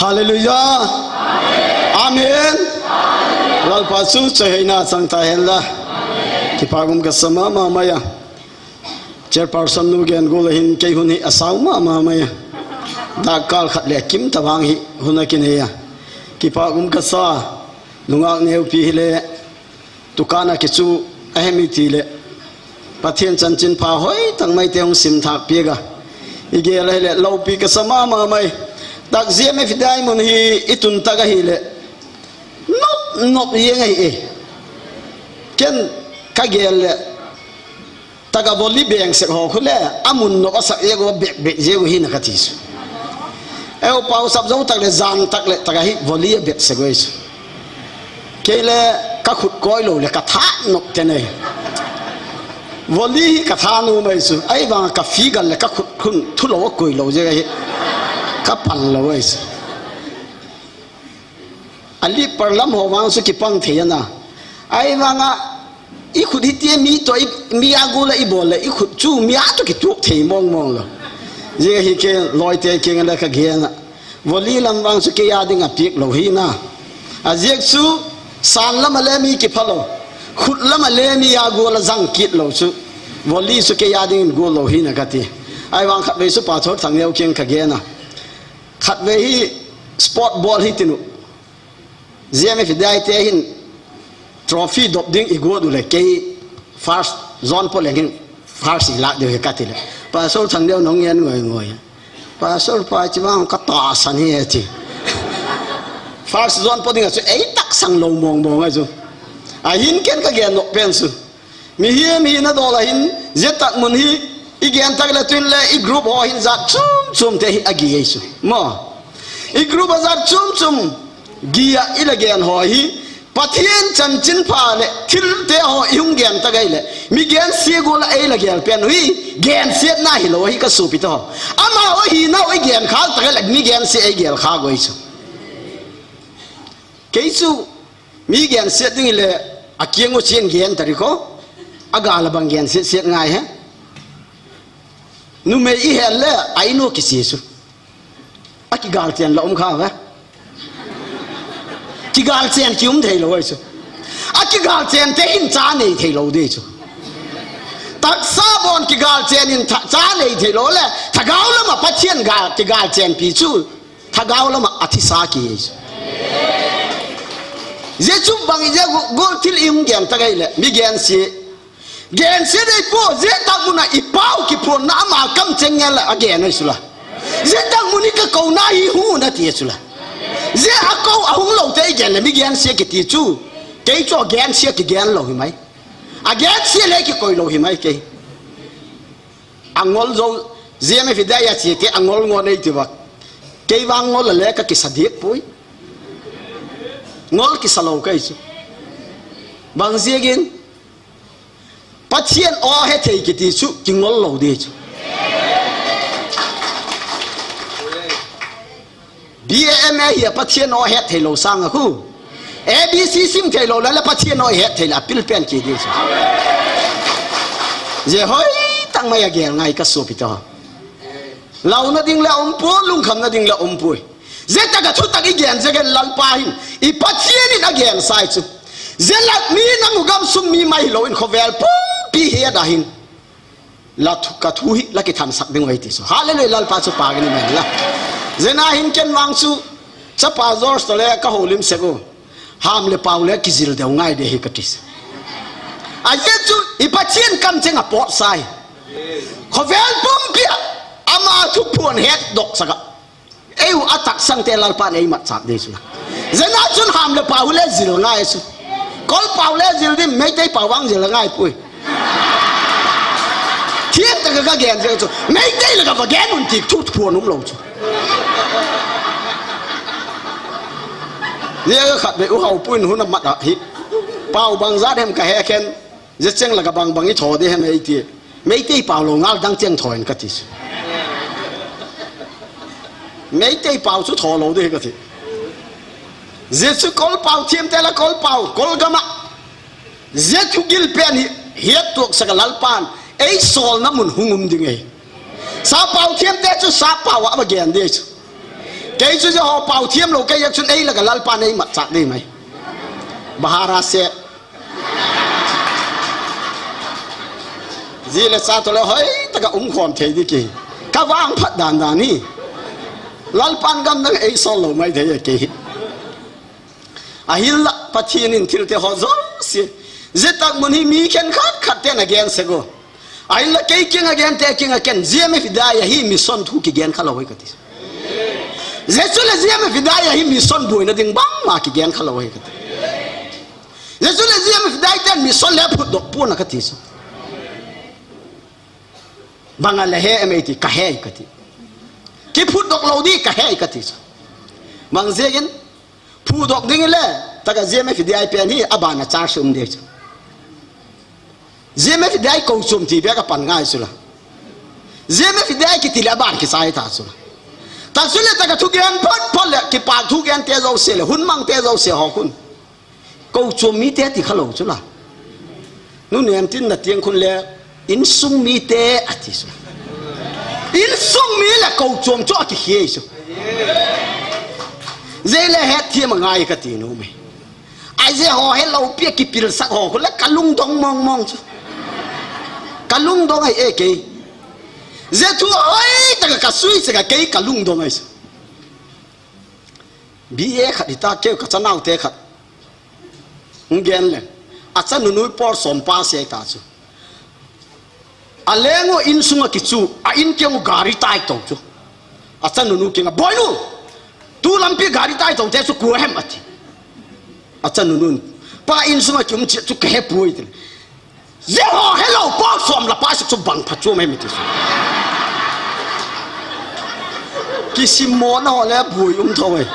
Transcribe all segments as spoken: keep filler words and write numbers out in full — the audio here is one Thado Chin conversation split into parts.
Hallelujah. Amen. Lalpa chu choi heina chang ta hen la. Kipa gum kasa mama mai a. Chairperson nu gen gol hin kei hun hi asao mama mai a. Dak kal khat le kim ta vang hi hun a kinei a. Kipa gum kasa. Nungak neu pi hi le. Tukana kichu ahem iti le. Pathen chanchin pha hoi tang mai te hung sim thak piak a. I gel a hi le lopi kasa mama mai. Dak ziam e fidai mun hi i tun tak a hi le. Nop, nop yeng a hi e. Ken ka gel le. Taka volley beng sek ho khu le, amun nop a sak ye go bek bek ye go hi na ka ti su. Eu pau sap zo tak le, zan tak le, taka hi volley a bek sek go su. Kei le, ka khut koi lo le, ka tha nop te nei. Volley hi ka tha nu mai su. Ai vang ka figal le, ka khut khun thu lo koi lo ye hi. Ka pan lo ai su. Ali parlam ho vang su kipang thei ana. Ai vang a, i khut hi tia mi to, i, mi a gu la i bol le, i khut chu mi a to ki tuak thei mong mong lo. Ye hi ke loi te ke nga le ka ge na. Volley lam vang su ke ya ding a piak lo hi na. A ziak su san lam a le mi ki pha lo. Khut lam a le mi a gu la zang kit lo su. Volley su ke ya ding gu lo hi na ka ti. Ai vang khat ve su pa thor thang yau kiang ka ge na. Khat ve hi sport ball hi tinu. Ziam e fidai te hin trophy dop ding i guat u le kei first zone po leng hin first i lak deu hi ka ti le. Pastor thang deu nong yan ngoi ngoi. Pastor pa chi vang ka ta san hi e ti. First zone po ding a chu ei tak sang lo mong mong a chu. A hin ken ka gen nok pen su. Mihem hina dol a hin, zia tak mun hi, i gen tak le tun le, i group ho hin zat chum chum te hi a gi ei su. Mo. I group a zat chum chum, gi a i la gen ho hi, Pathian chanchin pha le, thil te ho i hung gen tak ei le, mi gen sia gu la ei la gel pen hi, gen siat na hi lo hi ka supi to. Ama o hi na o i gen khak tak ei le, mi gen sia ei gel khak go ei su. Kei su, Mi gensiat ding le, a kiang u chin gen tari ko, a gal a bang gensiat siat ngai he. Numei i hel le, a inu kichi su. A kigal chen la um kha ve. Kigal chen ki um thei lo ai su. A kigal chen te in cha nei thei lo de su. Taksa bon kigal chen in tha, cha nei thei lo le, thagau lama Pathian gal, kigal chen pi su. Thagau lama a thisa ki. Zia chu bang zia gu-, gol thil i hung gen tak ei le, mi gensia. Gensia dei po, zia tak mun a i pau kiphonna ama kam cheng ngen la a gen ei su la. Zia tak mun i ka kouna hi hu na ti su la. Zia a ko a hung lo te i gen le, mi gensia kiti chu. Kei chu gensia kigen lo hi mai. A gensia le kikoi lo hi mai kei. A ngol zo, ziam e fidai a chi te a ngol ngol nei ti va. Kei vang ngol le ka kisa dik pui. Ngol kisa lo kei chu. Bang ziakin, Pathian o he thei kiti chu, ki ngol lo di chu. B A M A hi a Pathian o het thei lo sang a khu. A B C sim thei lo la, la Pathian o het thei la pil pen ki di chu. Zia hoi tak mai a gel ngai ka supi to. Launa ding le um pu, lungkhamna ding le um pui. Zia tak a thu tak i gen, zia gen Lalpa hin. I Pathian in a gen sai chu. Zia lak mi na mu gam sum mi mai lo in khovel pumpi he da hin. La thu, ka thu hi, la kithansak ding vai ti su. Hallelujah, Lalpa chu pa gini mai la. Zena hin ken vang su, chapa George to le ka holim sek u. Ham le pau le kizil deu ngai de hi ka ti su. A ye chu, i Pathian kam cheng a pot sai. Khovel pumpi a, ama thu phuan het dok saka. Ei u a taksang te Lalpa nei mat chak de su la. Zena chun ham le pau le zil ngai su. Kol pau le zil di Meitei pau vang zil ngai pui. Thiam ta ka gen zil chu. Meitei le ka va gen un ti thu phuan um lo chu. Zia khat ve u hau pui hun a mat a hi. Pau bang zat hem ka he khen. Zia cheng la ka bang bang i tho de hem ei ti. Meitei pau lo ngal dang cheng tho in ka ti su. Meitei pau chu tho lo de ka ti. Zia chu kol pau thiam te la kol pau, kol gama. Zia thu gil pen hi, hiat tuak saka Lalpan, ei solna mun hung um ding ei. Sa pau thiam te chu sa pau a va gen de chu. Kei chu ja ho pao thiam lou kei jeh chun ei la ka Lalpan ei mat chah ding mai. Bahara se. Ji le cha to le hoi taka um khom thei di ki. Ka vang phat dan dan hi. Lalpan gam dang ei sol lou mai thei kei hi. Ahinla Pathen in thil te ho jouse. Jetak mun hi mi khen khat khat te na gen se go. Ahinla kei king a gen te king a ken. J M F Idai a hi mission thu kigen kha lou hi kati. Jesu le J M F Idai a hi mission buaina ding bangma kigen kha lou hi kati. Jesu le J M F Idai ten mission le phutdok pon a kati chu. Bang a le he em ei ti ka he kati. Kiphutdok lou di ka he kati chu. Bang jeh in phutdok ding le taka J M F Idai pen hi aban a charge um de chu. J M F Idai kou chom ti bek a pan ngai chu la. J M F Idai kiti le aban kichai ta chu la. Ta chu le taka thugen phot phot le kipa thugen te jouse le hun mang te jouse ho khun. Kou chom mite ti kha lou chu la. Nu nem tin na tiang khun le insung mite ati chu. Insung mi le kou chom chu akikhia chu. Jeh le het thiam a ngai kati nu me. Ai je ho he lou pi a kipil sak ho khun le ka lungdong mong mong chu. Ka lungdong ai e kei. Je thu hoi taka ka sui se ka kei ka lungdong ai chu. B A khat hita keu ka chanau te khat. Hung gen le. A chanunu por som pa se ta chu. A lengu insung a kichu, a in kiang u gari tai to chu. A chanunu kinga, "Boinu, tu lampi gari tai to te chu kua hem?" ati. A chanunun, "Pa insung a kium chi chu ka he pui," ti. Jehovah hello, por som la pa sik chu bang pha chu mai mi ti chu. Kisim mo na ho le bui um tho e.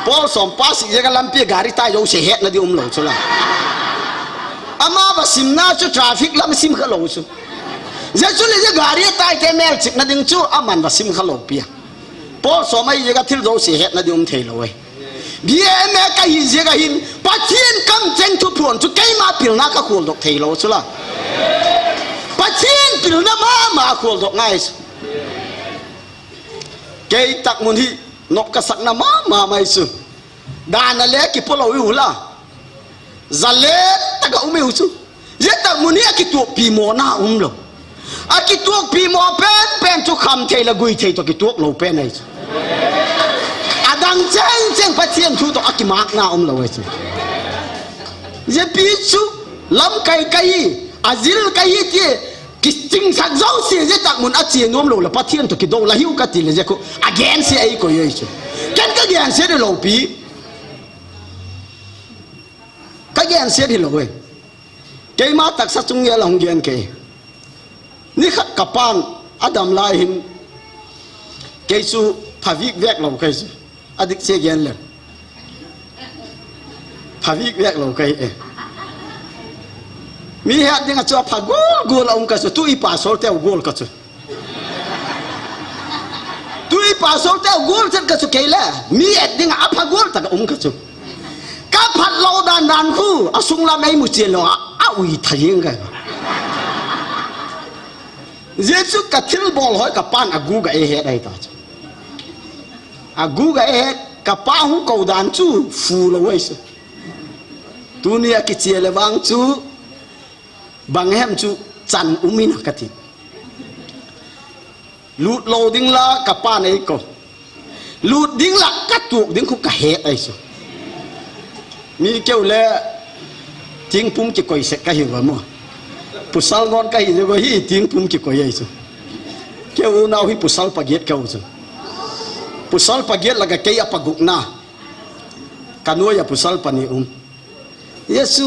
Por som pa sik je ka lampi gari tai jouse hetna di um lou chu la. Ama va simna chu traffic lam sim kha lou chu. Je chu le je gari tai te mel chikna ding chu aman va sim kha lou pi a. Por som ai je ka thil jouse hetna di um thei lou e. B A M A ka hi je ka hin, Pathen kam cheng thu phon chu keima pilna ka khol dok thei lou chu la. Pathen pilna mama khol dok ngai chu. Kei tak mun hi, nok ka sakna mama mai chu. Dan a le kipo lou u la. Zalen taka um u chu. Je tak mun hi a kituak pi mo na um lou. A kituak pi mo pen pen chu kham thei la gui thei to kituak lou pen ai chu. A dang cheng cheng Pathen thu to a kimak na um lou ai chu. Je pi chu lam kai kai a zil kai ti kiching sak jouse je tak mun a che nom lou la Pathen to kidou la hiu ka ti le je ko a gen se ai ko ai chu. Ken ka gen se de lou pi. Ka gen se de lou ai. Keima taksa chung nge la hung gen kei. Ni khat ka pan a dam lai hin. Kei chu phavik vek lou kei chu. A dik che gen le. Phavik vek lou kei e. Mi het ding a chu a pha gol gol a um ka chu tu i pastor te gol ka chu. Tu i pastor te gol chet ka chu kei le. Mi et ding a pha gol taka um ka chu. Ka phat lou dan dan khu, a sung lam ei mu che lou a, a ui tha jing ka. Je chu ka thil bol hoi ka pan a gu ga e het ai ta chu. A gu ga e het, ka pa hu ko dan chu fu lou ai chu. Tuni a kiche le vang chu, bang hem chu chan um in ka ti. Lut lou ding la ka pa nei ko. Lut ding la ka tuak ding khu ka het ai chu. Mi keu le ting pum kikoi sek ka hi va mo. Pasal ngon ka hi le go hi ting pum kikoi ai chu. Keu nau hi pasal pagiat keu chu. Pasal pagiat la ka kei a paguk na. Ka nuai a pasal pani um. Jesu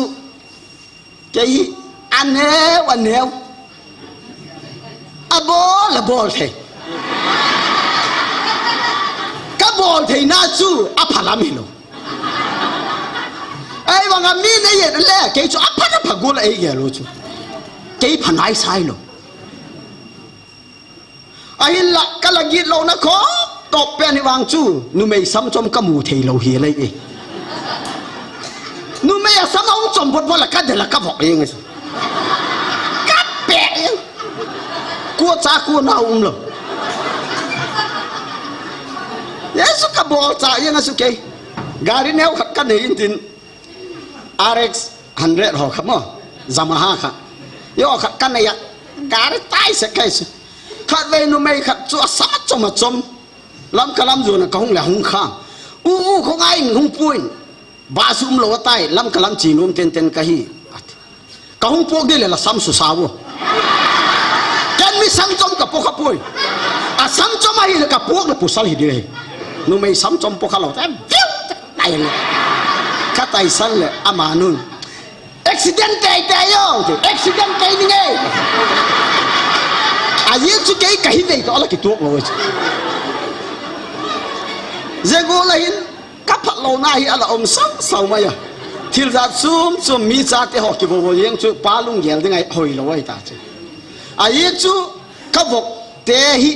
Kei hi aneo, aneo. Abol, abol thei. Kabol theina chu apha lam hilou. Ahivanga mi nei et le, kei chu apha, apha gol a ei gel u chu. Kei pha nai sai lou. Ahinla, ka la git louna kho, top pen hi vang chu, numei sam chom ka mu thei lou hi lei e. Numei a sam a hung chom bot bot la ka de la ka vok eng chu. Ka pe eng. Kua cha kua nao um lou. Yes, Bol cha jeng a chu kei. Gari neo khat kanei in tin. R X hundred ho kha mo. Yamaha kha. Jong khat kanei a. Gari tai se kai chu. Khatvei numei khat chu asam chom a chom. Lamka lam jon a kahung le hung khang. U u khongai hung puin. Bus umlou atai, Lamka lam che nom tenten kahi. Ati. Kahung puak ding le la sam susa vo. Ken mi sam chom kapo khapoi. Asam chom ahile kapuak le pasal hi ding ahi. Numei sam chom po khalou. Em, viu, tai le. Kataisan le, amanun. Accident tei tei jo, accident tei ninge. Ajeh chu kei kahi vei toh la kituak lou chu. Jeh gol a hin, kaphat louna hi ala um sau sau mai a. Thil jat chom chom mi chate ho kivo vo jeng chu pa lunggel ding ahi hoilou ahi ta chu. Ajeh chu kavok te hi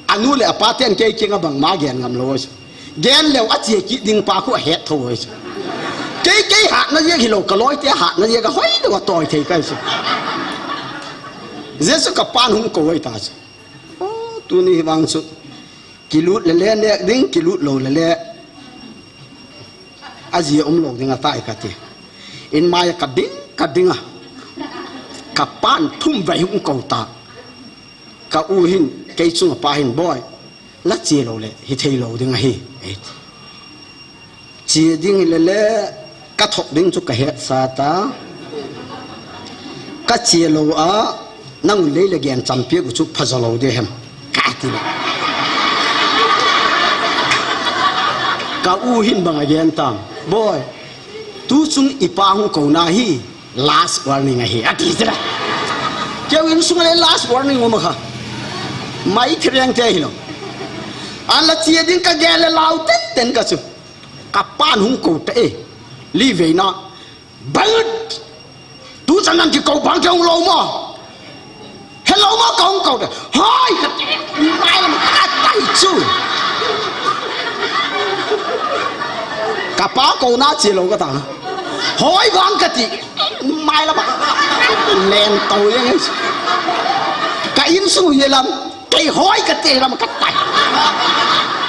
anu le apa ten kei kiang a bangma gen ngam lou chu. Gen leu ache kit ding pa khu ahet tho ahi chu. Kei kei hatna jeh hilou kaloi te hatna jeh a hoilou a toi thei kai chu. Jeh chu kapan hung kou ahi ta chu. O, tuni hi vang chu. Kilut le le nek ding, kilut lou le le. Ajeh umlou ding atai kati. In mai a kading, kading a. Kapan thum vei hung kou ta. Ka u hin, kei chunga pa hin, boi. La che lou le, hithei lou ding ahi. Eit. Che ding le le, kathok ding chu kahetsa ta. Kache lou a, nang lei le gen champion chu phajo lou ding ahem. Kati le. Ka u hin bang a gen tam. Boi, tu chung ipa hung kouna hi. Last warning ahi, ati sira. Keu insung le last warning uma kha. Mai thireng te hilou. Ala che ding kagel le lau ten ten ka chu. Kapan hung kou ta e. Li veina. Bal. Tu chan nang kikou bang keu lou mo. Hello mo kong kou de. Hoi kati. Mai lam katai chu. Kapa kouna che lou kata. Hoi bang kati. Mai lam. Len tou jeng. Ka insung je lam. Kei hoi kati lam katai.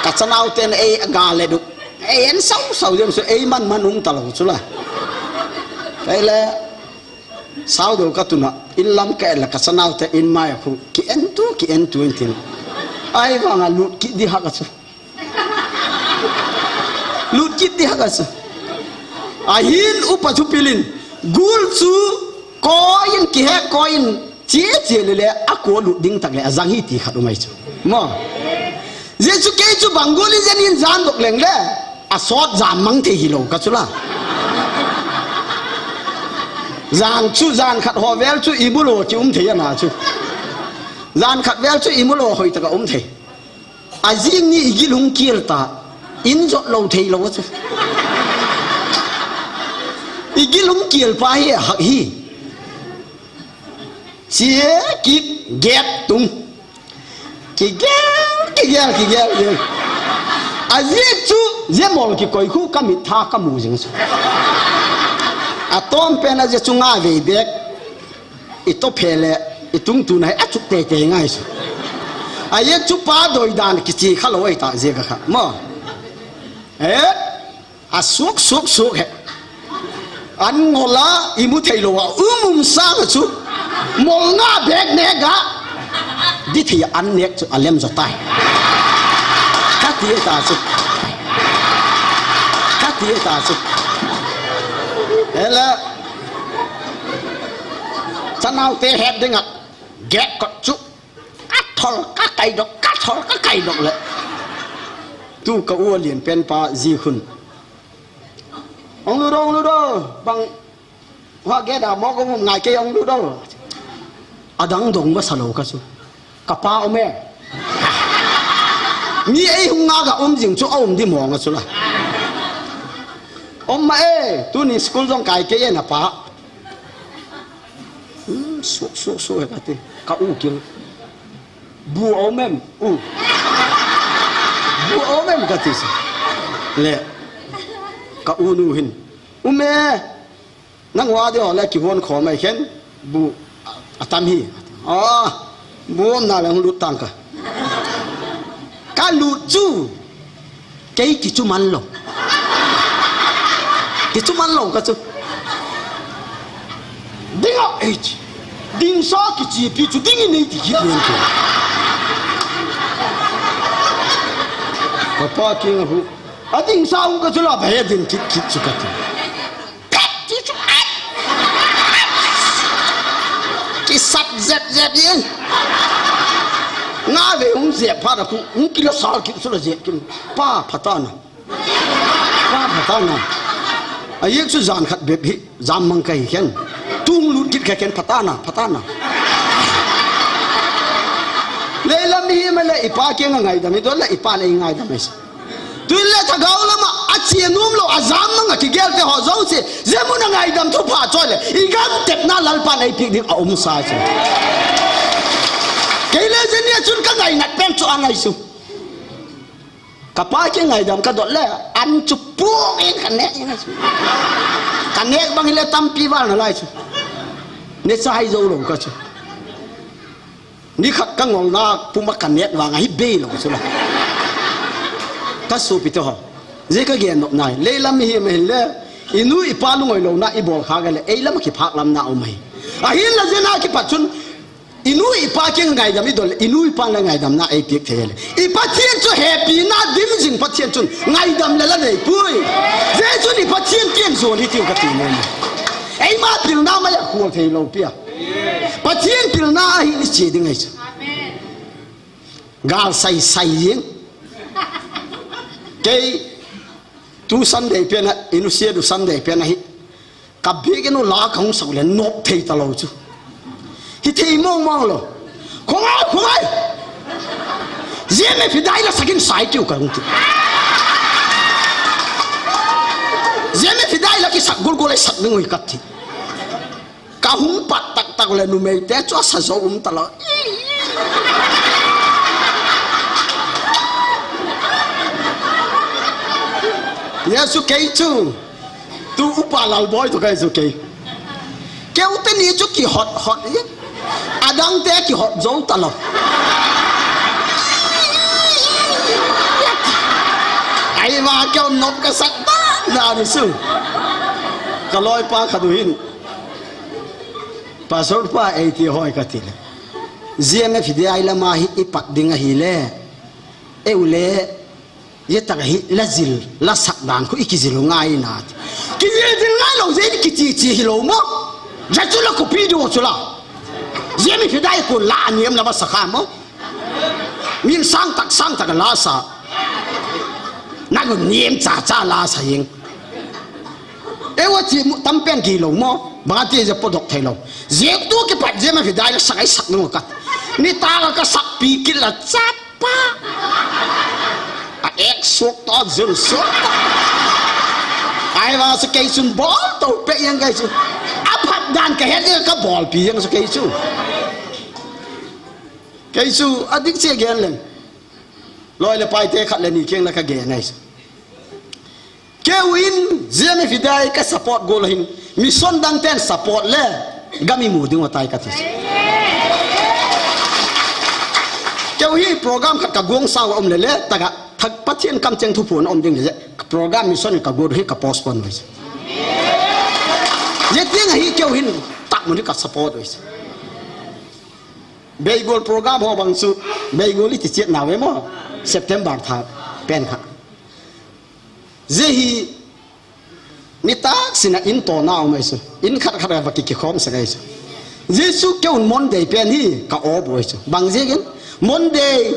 Kachanau ten ei aga le du. Ei en sau sau jeng su ei man man um talou chu la. Kei le. Sao dou katuna, in lam ka et le kachanau te in mai a khu, ki en tu, ki en tu in tin. Ahivang a lut kit di hak a chu. Lut kit di hak a chu. Ahin upa chu pilin, gul chu, koi in kihe, koi in, che che le le, ako lut ding tak le, ajang hi ti khat umai chu. Mo. Jesu kei chu bang gul in jen in jan dok leng le. Asot jan mang thei hilou ka chu la. Jan chu, jan khat ho vel chu imu lou ki um thei ana chu. Jan khat vel chu imu lou hoi taka um thei. Ajing ni igil hung kiel ta. In jot lou thei lou chu. Igil hung kiel pa hi hak hi. Che kit gap tung. Kigel, kigel, kigel, kigel. Ajeh chu, jemol kikoi khu kamit tha kamu jing chu. Atom pen ajeh chu nga vei bek. Ito phe le, itung tuna hi achuk tei tei ngai chu. Ajeh chu pa doi dan kichi kha lou ai ta jeh ka kha. Mo. Eh? A suk, suk, suk he. An ngol a, imu thei lou a, um um sang a chu. Mol nga bek nek a. Di thei an nek chu a lem jo tai. Ka ti ta chu. Ka ti ta chu. Ela. Chanau te het ding a. Get ko chu. Ka thol ka kai dok, ka thol ka kai dok le. Tu ka u lian pen pa ji khun. Ong lu do, ong lu do, bang. Wa ge da mo ko ngai ke ong lu do. Adang dong ma sa lo ka chu. Ka pa om e. Mi ei hung nga ga um jing chu a um di mo nga chu la. Om ma e, tu ni school jong kai ke e na pa. Hmm, su, su, su, he kati. Ka u kil. Bu om em, u. Bu om em kati si. Le. Ka u nu hin. U me. Nang wa de ho le ki won kho mai khen. Bu. Atam hi. Ah. Bu om na le hung lut tang ka. Ka lut chu. Kei kichu man lou. Kichu man lou kachu. Dinga, eh, dingsa kichepi chu dingin eiti kit len chu. Kapa kinga hu. Adingsa hung kachu la ba he ding kit kit chu kati. Phet ti chu, ai! Kisat jep jep in. Nga ve hung jep phat a khu, hung kila sal kit chu la jep kit. Pa, phatana. Pa, phatana. A yek chu jan khat bep hi, jam mang kahi khen. Tung lut kit kha khen, phatana, phatana. Leilam hi ma le ipa kinga ngaidam, idol le ipa le ngaidam. Tuin le thagau lama, ache nom lou, ajam mang a kigel te ho jouse, jemu na ngaidam thupha choi le, igam tepna Lalpan eipi ding aum sa chu. Kei le jenia chun kangainat pen chu angai chu. Kapa kingaidam kadol le, an chu puk in kanek in chu. Kanek bang le tampi val nalai chu. Necha hai jou lou kachu. Nikhat kangolna puma kanek vang ahi bei lou chu la. Kasopi te ho. Je kagen nop nai. Leilam hi ma hin le. Inu ipa lungoi louna ibol kha ga le. Eilam kiphak lamna um ahi. Ahin la jena kipat chun. Inu ipa kinga ngaidam idol le. Inu ipa le ngaidamna eipi thei le. I Pathen chu hepina dim jing Pathen chun ngaidam le la nei pui. Jesu ni Pathen kin zon hi tiu kati ne. Eima pilna ma ya khol thei lou pia. Pathen pilna ahi ni che ding ahi chu. Gal sai sai jing. Kei tu Sunday pen a, inu sia du Sunday pen ahi. Ka bik inu la ka hung sak le nop thei ta lou chu. Hithei mong mong lou. Khongai, khongai. Jeme Fidai la sakin sai tiu ka hung ti. Jeme Fidai la kisak gul gul le sak ding ui kati. Ka hung pat tak tak le numei te chu asa jo um ta lou. Jesu kei chu. Tu upa Lalboi tu kei chu kei. Keu te ni chu kihot hot i. Adang te kihot jo ta lou. Ai va keu nop ka sak ta na ni su. Ka loi pa kha du hin. Pastor pa ei ti hoi ka ti le. Jeme Fidai lama hi ipat ding ahi le. Eu le. Ye tak hi la jil, la sak dan khu i kijil ngai na. Kijil jil ngai lou je i kichi chi hi lou mo. Ja chu la kopi do chu la. Jeme Fidai khu la niam la ba sa kha mo. Min sang tak sang tak la sa. Na ko niam cha cha la sa yeng. E wa chi mu tam pen ki lou mo. Ba ti je podok thei lou. Je tu kipat Jeme Fidai la sak ai sak nung ka. Ni ta ka sak pi kil la chat. Pa. A ek sok to, zul sok to. Ai va su kei sun bol to pe yang kei su. A phat dan ka het ka bol pi yang su kei su. Kei su a dik che gen leng. Loi le pai te khat le ni keng la ka gen ai su. Keu in, Jeme Fidai ka support gol hin, mission dang ten support le, gam i mu ding u atai ka ti. Keu hi program khat ka gong sao um le le, taga, thak Pathen kamcheng thuphon um ding le, program mission ka gol hi ka postpone ve. Je tiang hi keu hin, tak mun hi ka support ve. Beigol program ho bang chu, Beigol i ti chet na ve mo, September tha, pen kha. Je hi, ni tak sina in to na um ai su. In khat khat va ki ki khom sa ai su. Jesu keu Monday pen hi ka o boi su. Bang je gin Monday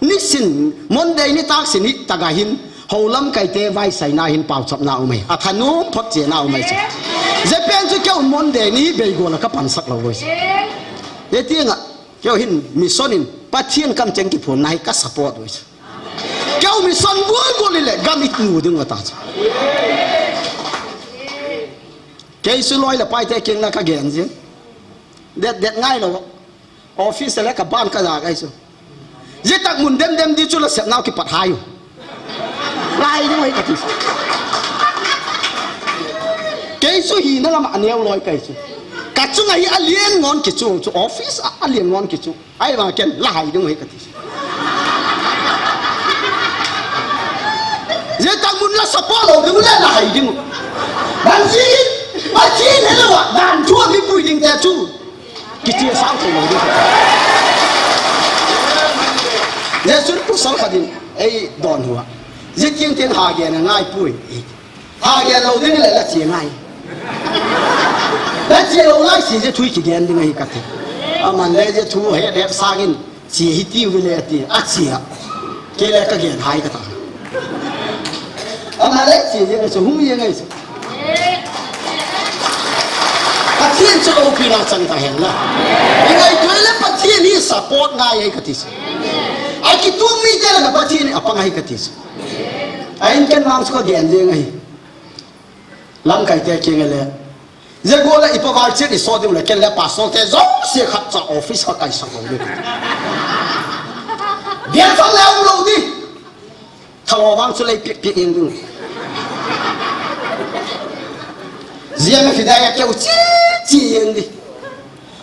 ni sin, Monday ni tak sin hi taga hin. Ho lam kai te vai sai na hin pau chop na um ai. A thanum phot che na um ai su. Je pen chu keu Monday ni Beigol a ka pan sak lou boi su. Je tiang a keu hin mission in Pathen kamcheng kiphon na hi ka support boi su. Keu mission bul bul le gam i mu ding u ata chu. Kei su loi le pai te keng la ka gen jin. Det det ngai lou. Office le ka ban ka ja kai su. Je tak mun dem dem di chu la sep nau kipat hai u. Lai ding u hi ka ti. Kei su hi na lama aneo loi kai su. Ka chunga hi a lien ngon ki chu chu office a, a lien ngon ki chu. Ai vang ken la hai ding u hi ka ti. Zia tah mun la support lou ding u le la hai ding u. Ban si in, Pathen helou a, dan thu a mi pui ding te chu. Kitia sang thei lou ding. Jesu pasal khat in, ei don hua. Zia tiang tiang ha gen a ngai pui. Ha gen lou ding le la chia ngai. La chia lou lai si zia thu kigen ding ahi kati. Aman le zia thu he he sangin. Chia hi tiu le ti, a chia. Kei le ka gen hai kata. Ama le chia jeng chu hung jeng ai chu. Pathen chu loupina chang ta hen la. I ngaito le Pathen hi support ngai ai kati chu. A kitung mite le Pathen hi apang ai kati chu. A in ken mang chu ka gen jeng ai. Lamkai te kiang le. Zia gual a i pa val chin i so ding le ken le pastor te jouse khat cha office kha kai sak lou ding. Bian fang le um lou ding. Thalo vang chu lei piak piak jeng ding. Zia me fidai a keu chi chi jeng ding.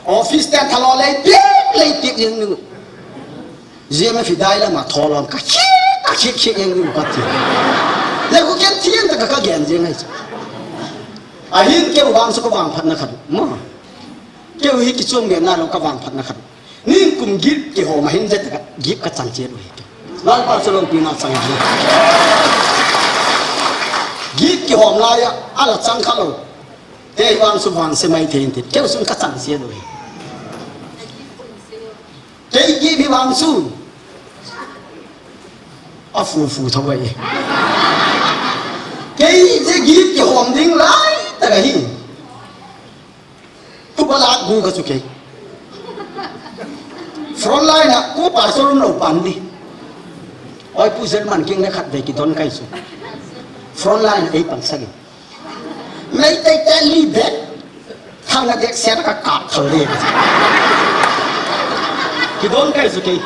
Office te thalo lei piak lei piak jeng ding. Zia me fidai lama tholom ka khik, ka khik khik jeng ding ka ti. Le ku ken thian ta ka ka gen jeng ai. Ahin keu vang chu ka vangphatna khat. Ma. Keu hi kichom gen na lo ka vangphatna khat. Ning kum gift kihom ahin zia ta ka gift ka chan che lo hi. Lalpa chu loupina chang ji. Gift kihom lai a, ala chang kha lo. Te vang chu vang se mai thei in ti. Keu sun ka chan che lo hi. Kei gift hi vang chu. A fu fu tho ai. Kei zia gift kihom ding lai ta ka hi. Ku ba la gu ka chu kei. Front line a ku pastor um lo pan di. Oi pu German king le khat vei kidon kai chu. Front line a ei pan sagi. Meitei te li bek. Thang na dek sen ka kap thal di. Kidon kai chu kei.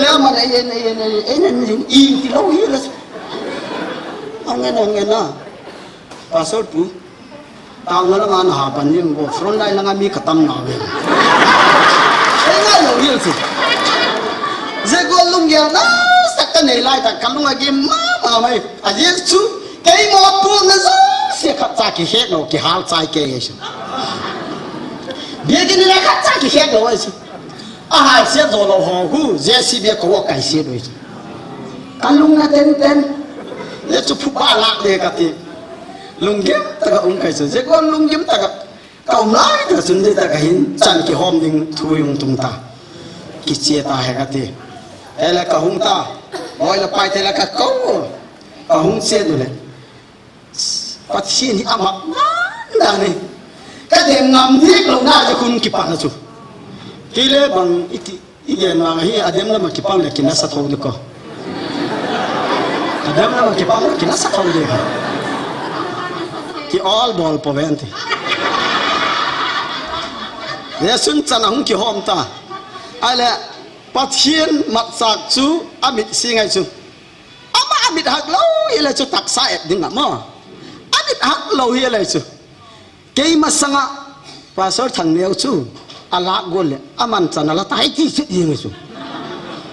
Le man ei en ei en ei en ei en ei ti lo hi la. Ang en ang en na. Pastor pu. Tang na langa na ha pan jing bo, front line langa mi ka tam na ve. Ei ngai lo rial si. Zia gual lunggel na sak ka nei lai ta ka lung a gim ma ma mai. A Jesu, kei mo pu na zo si khat cha ki het lo ki hal chai ke Jesu. Bia ki ni la khat cha ki het lo Jesu. A hal sia zo lo ho hu, J C B ko wa kai sia doi chu. Ka lung na ten ten. Le chu phu ba la de ka ti. Lunggim ta ka um kai chu. Zia ko lunggim ta ka. Ka um lai ta chun de ta ka hin chan kihom ding thu jong tung ta. Kichia ta he ka ti. He la ka hung ta. Oi la pai te la ka ko. Ka hung sia du le. Pathen hi ama dan dan e. Ka dem ngam dek lou na ja khun kipana chu. Kei le bang iti, i gen vang hi a dem lama kipang le kinasa tho de ko. A dem lama kipang le kinasa tho de ko. Ki ol bol po ven ti. Le sun chan a hung kihom ta. Ai le Pathen matsak chu a mit si ngai chu. Ama a mit hak lou hi le chu taksa et ding a mo. A mit hak lou hi le chu. Kei masanga Pastor Thangneo chu a lak gol le a man chan a la tai ti chu ding chu.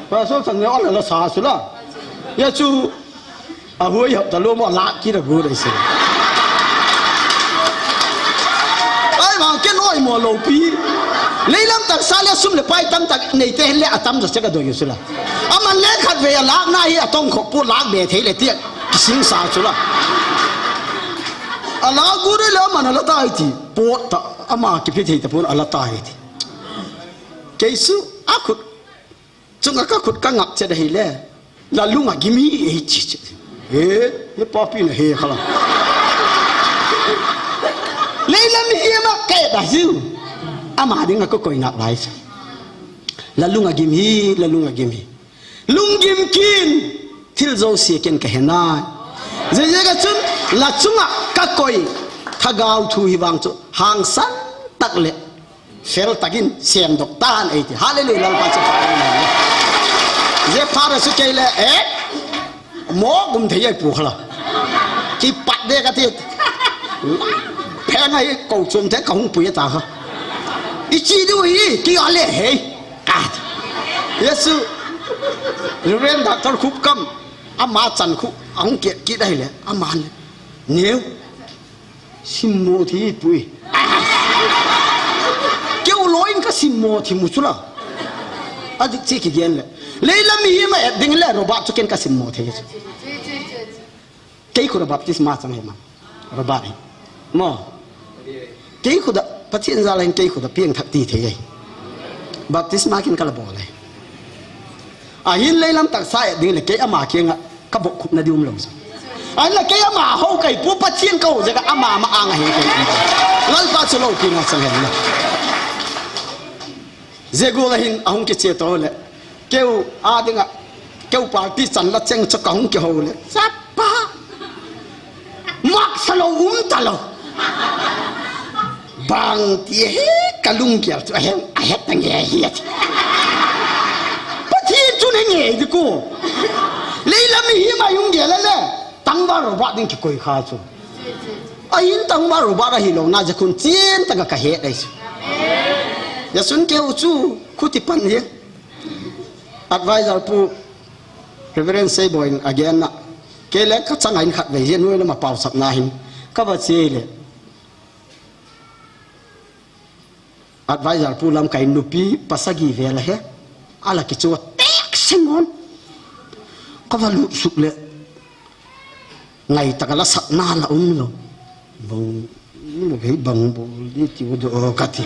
Pastor Thangneo a la la sa chu la. Ya chu a huai hap ta lo mo lak ki da gol le chu. Ai ma ken oi mo lo pi. Leilam taksa le sum le pai tam tak nei te le a tam jo che ka doi chu la. A man le khat ve a lak na hi a tong khop pu lak be thei le ti. Kising sa chu la. A la gu re la man a la tai ti. Pot ta ama ki phi thei ta pun a la tai ti. Kei su a khut. Chunga ka khut ka ngap che da hi le. La lunga gimi e chi chi. He, he pa pi na he khala. Leilam hi ma ke da hiu. Ama dinga ko koi ngap lai cha. La lunga gimi, la lunga gimi. Lunggim kin, thil jouse ken ka he nai. Zia zia ka chun, la chunga ka koi, thagau thu hi vang chu, hangsan tak le, fel takin, sem dok tan ei ti. Hallelujah, Lalpa chu. Zia pha ra chu kei le, eh, mo gum thei ai pu khala. Ki pat de ka ti. Phe ngai ko chum the ka hung pui ta kha. I chi du hi, ki ale hei. Ka ti. Jesu. Reverend Doctor Khupkam. Ama chan khu ahung kiat kit ahile, aman le, "Neu, simmo thei pui. Keu loin ka simmo thei mu chula." Adik chi kigen le, "Leilam mihem a et ding le Robert chu ken ka simmo thei chu. Kei khu Robert baptisma chang he man. Robert hi. Mo. Kei khu da, Pathen jal a hin kei khu da piang thak ti thei ahi. Baptisma ken ka la bol ahi." Ahin leilam taksa et ding le kei ama kianga ka bohkhup na di um lou sa. Ahin la kei ama hou kai pu Pathen ka hou jeh a ama ma anga hi kei. Lalpa chu loupina chang hen la. Jeh gol a hin ahung kiche to le. Keu a dinga, keu party chan la cheng chu ka hung kihou le. Chapa. Mak sa lou um ta lou. Bang ti he ka lunggel chu ahem, ahet na nge hi ati. Pathen chu ne nge di ko. Leilam mihem a hung gel le. Tangval Robert ding kikoi kha chu. Ahin Tangval Robert ahi lou na jeh khun chen taka ka het ai chu. Jasun keu chu khuti pan hi. Advisor pu Reverend Seiboi in agen na. Kei le ka chang a in khat vei hi nuai lama pausap na hin. Ka va che le. Advisor pu lamkai nupi pasagi vel ahi. Ala kichu tek singon. Ka va lut suk le. Ngai taka la sak na la um lou. Bang, bang, bang, bang, di ti u do ka ti.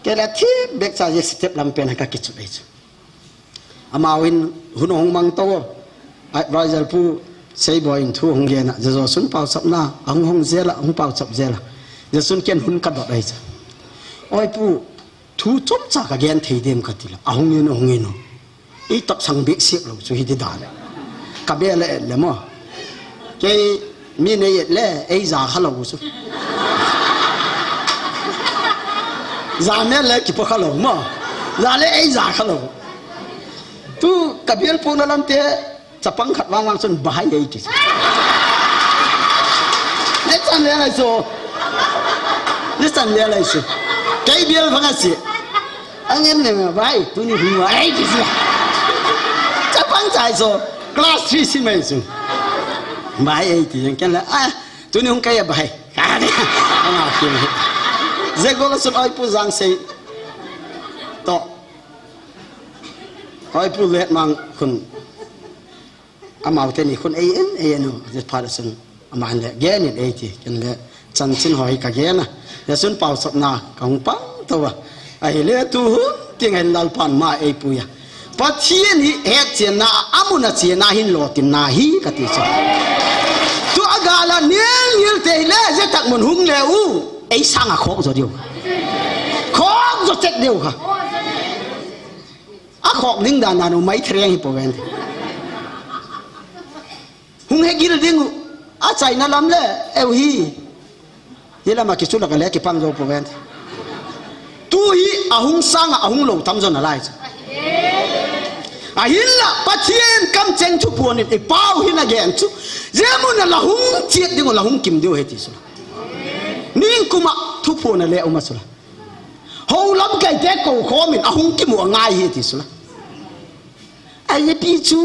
Kei la thi bek cha je step lam pen ka kichu ai chu. Amau in hun hung mang to. Advisor pu Seiboi in thu hung gen a, Jesu sun pausap na, ahung hung jel a, hung pausap jel a. Jesun ken hun ka dot ai cha. Oi pu, thu chomcha ka gen thei dem ka ti la. Ahung in, ahung in. I tak sang bek sek lou chu hi di dan. Ka bel le et le mo. Kei mi nei et le, ei ja kha lou chu. Ja mel le kipo kha lou mo. Ja le ei ja kha lou. Tu ka bel pu na lam te, chapang khat vang vang chun bahai ei ti. Le chan le lai so. Le chan le lai so. Kei bel vang a si. Angen ne ma, "Bai, tuni hung ma, ei," ti si. Chapang chai so, class three si mai so. "Bai, ei," ti, ken la, "Ah, tuni hung kai, bai." Ama ki. Jeh gol a sun oi pu jang sei. To. Oi pu let mang khun. Amau teni khun ei en, ei en u, jeh phat a sun. Aman le, gen in ei ti, ken le, chanchin ho hi ka gen a. Jasun pausap na, ka hung pang to a. Ahile tu hun, ti ngen Lalpan ma ei pu ya. Pathen hi het chen na, amun a chen na hin lo tin na hi ka ti chu. Tu a gal a nil nil te hile, je tak mun hung le u. Ei sang a khok jo diu. Khok jo tek diu kha. A khok ding dan na nu mai threng hi po ven. Hung he gil ding u. A chaina lam le eu hi. Ye lama kichu la ka le kipang jo po ven. Tu hi ahung sang a ahung lo tam jo na lai chu. Ahin la Pathen kam cheng thu puan in i pau hin a gen chu. Jemun a la hung chiat ding u la hung kim diu he ti chu. Ning kuma thu puan a le uma chu la. Ho lamkai te ko khomin ahung kimu angai hi ti sula. Ai pi chu.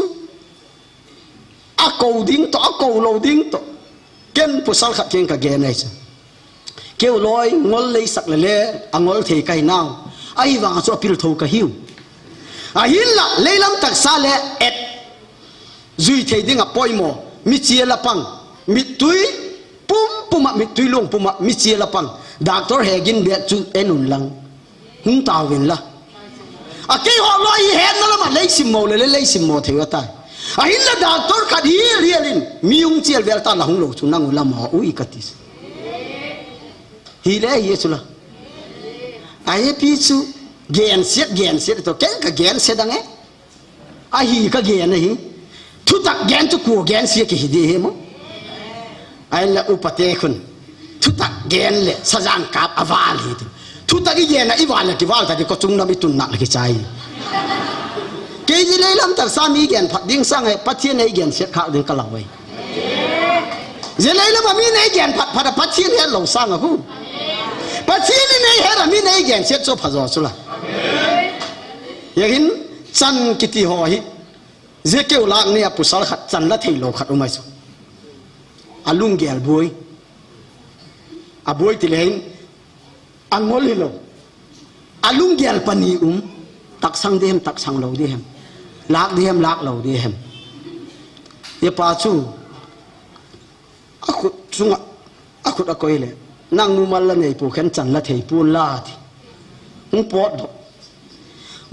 A ko ding to, a ko lo ding to. Ken pasal khat ken ka gen ai chu. Keu loi ngol lei sak le le, a ngol thei kai nau. Ai vang chu a pil tho ka hiu. Ahin la, leilam taksa le et. Jui thei ding a poimo, mi chia la pang, mittui pum pum a, mittui lung pum a, mi chia la pang. Doctor he gin bek chu en un lang. Hung tau vin la. A kei ho loi hi hen na lama lei simmo le, le lei simmo thei u atai. Ahin la doctor khat hi rial in, mi hung chial vel ta la hung lo chu nang u lama ui ka ti. Hi le hi chu la. A he pi chu, gen siat, gen siat to, ken ka gen siat ang e. Ahi ka gen ahi. Thutak gen chu kua gen sia kihi di hi mo. Ahin la upa te khun. Thutak gen le sajang kap a val hi tu. Thutak i gen a i val le kival ta di ko chung lam i tun nak le kichai. Kei ji leilam taksa mi gen phat ding sang e Pathen ei gen siat khak ding ka lau ai. Ji leilam a mi nei gen phat phat a Pathen het lo sang a khu. Pathen i nei het a mi nei gen siat chu pha jo chu la. Ye hin chan kiti ho hi. Zia keu lak ni a pasal khat chan la thei lou khat um ahi chu. A lunggel boi. A boi ti le hin a ngol hi lou. A lunggel pani um. Taksang di hem, taksang lou di hem. Lak di hem, lak lou di hem. Zia pa chu a khut chunga, a khut a koi le, "Nang mumal la nei pu khen chan la thei pu la," ti. Hung pot do.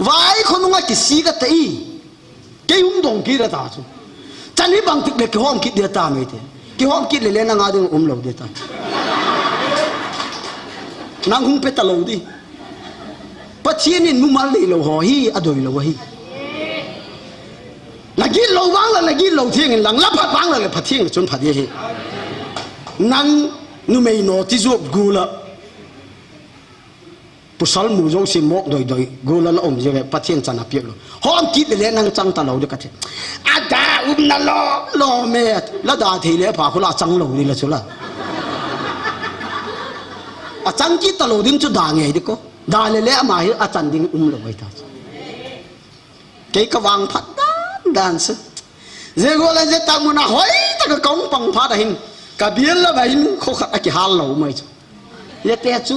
Vai khonunga kisik a ta i. Kei hung dong kit a ta chu. Chan hi bang tik le kihom kit dia ta mai te. Kihom kit le le nang a ding um lou dia ta. Nang hung pe ta lou di. Pathian in mumal nei lou ho hi a doi lou hi. La git lou vang la, la git lou thiang in lang, la phat vang la, la phat thiang chun phat di hi. Nang numei no ti zuak gu la. Pasal mu zo si mok doi doi, gu la la um je ve, Pathian chan a piak lou. Hom kit le le nang chang ta lou di ka ti. A da um na lo, lo me. La da thei le pha khu la chang lou di la chu la. A chang kit ta lou ding chu da ngei di ko. Da le le ama hi a chan ding um lou ai ta chu. Kei ka vang phat dan dan se. Zia gual a zia tak mun a hoi tak a ka hung pang phat a hin, ka bial la va hin kho khat a kihal lou mai chu. Zia te chu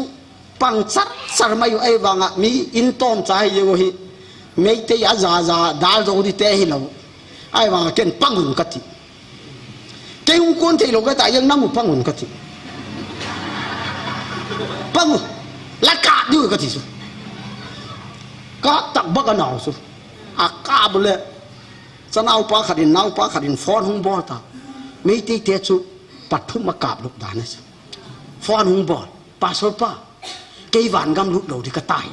pang char char mai u, ahivang a mi in tom cha hi zia u hi. Meitei a za za dal zo di te hi lou. Ahivang a ken pang un ka ti. Kei hung kon thei lou ka ta, yang nang u pang un ka ti. Pang u. La kap diu ka ti chu. Kap tak bak a nau chu. A kap le. Cha naupa khat in, naupa khat in phone hung bol ta. Meitei te chu pathum a kap lut dan a chu. Phone hung bol. Pastor pa, kei van gam lut lou di ka tai.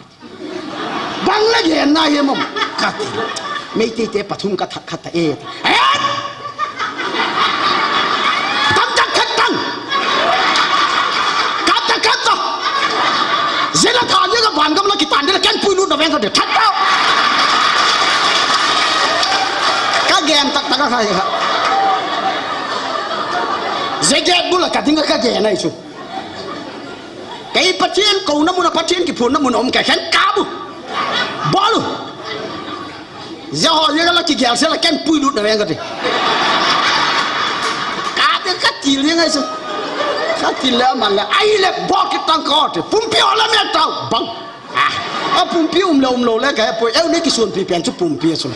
Bang la gen na hi mong. Ka ti. Meitei te pathum ka that khat ta e. Eh! Tam tak khat tang. Kap ta, kap ta. Zia la tha zia ka van gam la kitan di la ken pui lut na veng ka di. That ta. Ka gen tak tak a kha hi kha. Zia gate bul a ka ding a ka gen ai chu. Kei Pathian kouna mun a, Pathian kiphonna mun a um kei khen kap u. Bol u. Zia ho zia la kigel se la ken pui lut na veng ka ti. Ka ti ka til ni ngai su. Ka til le man le ai le bol kit tang ko ti. Pumpi ho la me tau bang. Ah, a pumpi um le um lou le ka he poi. Eu ni kisuanpi pen chu pumpi chu.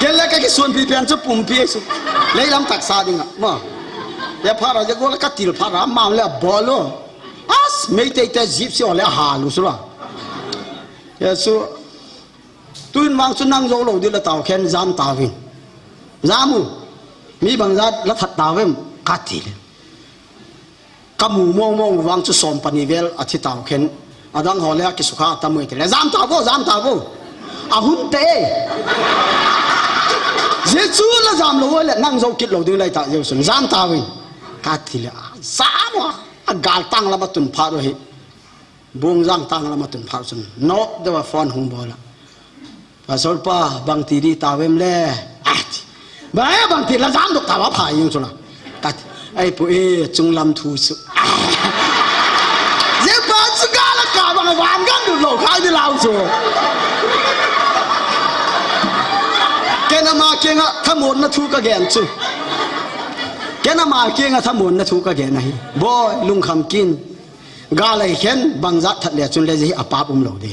Ken le ka kisuanpi pen chu pumpi chu. Leilam taksa ding a. Ma. Ya phara ya gol ka til phara ma le bol u. As, Meitei te Gypsy ho le hal u sula. Jesu, tuin vang chu nang zo lou di la tau khen jam tauvin. Jam u, mi bang jat la that tauvem, ka ti le. Ka mu mong mong vang chu som pani vel a thi tau khen. Adang ho le a kisukha a tam u ti le. Jam tau vo, jam tau vo. A hun te. Jesu la jam lou le, nang zo kit lou ding lai ta Jesu, jam tauvin. Ka ti le, jam u. A gal tang lama tun phat u hi. Bung jang tang lama tun phat chun. Nok deuva phone hung bol a. Pastor pa, bang ti di tauvem le. Ah, ti. Ba, eh, bang ti la jam dok tauva pha ing chu la. Ka ti. Ai pu e, chunglam thu chu. Ah. Zia pa chu gal a ka bang van gam lut lou khai di lau chu. Ken ama kiang a thamon na thu ka gen chu. Ken ama kiang a thamon na thu ka gen ahi. Boi, lungkham kin. Gal a hi khen bang jat that le chun le zia hi a pap um lou di.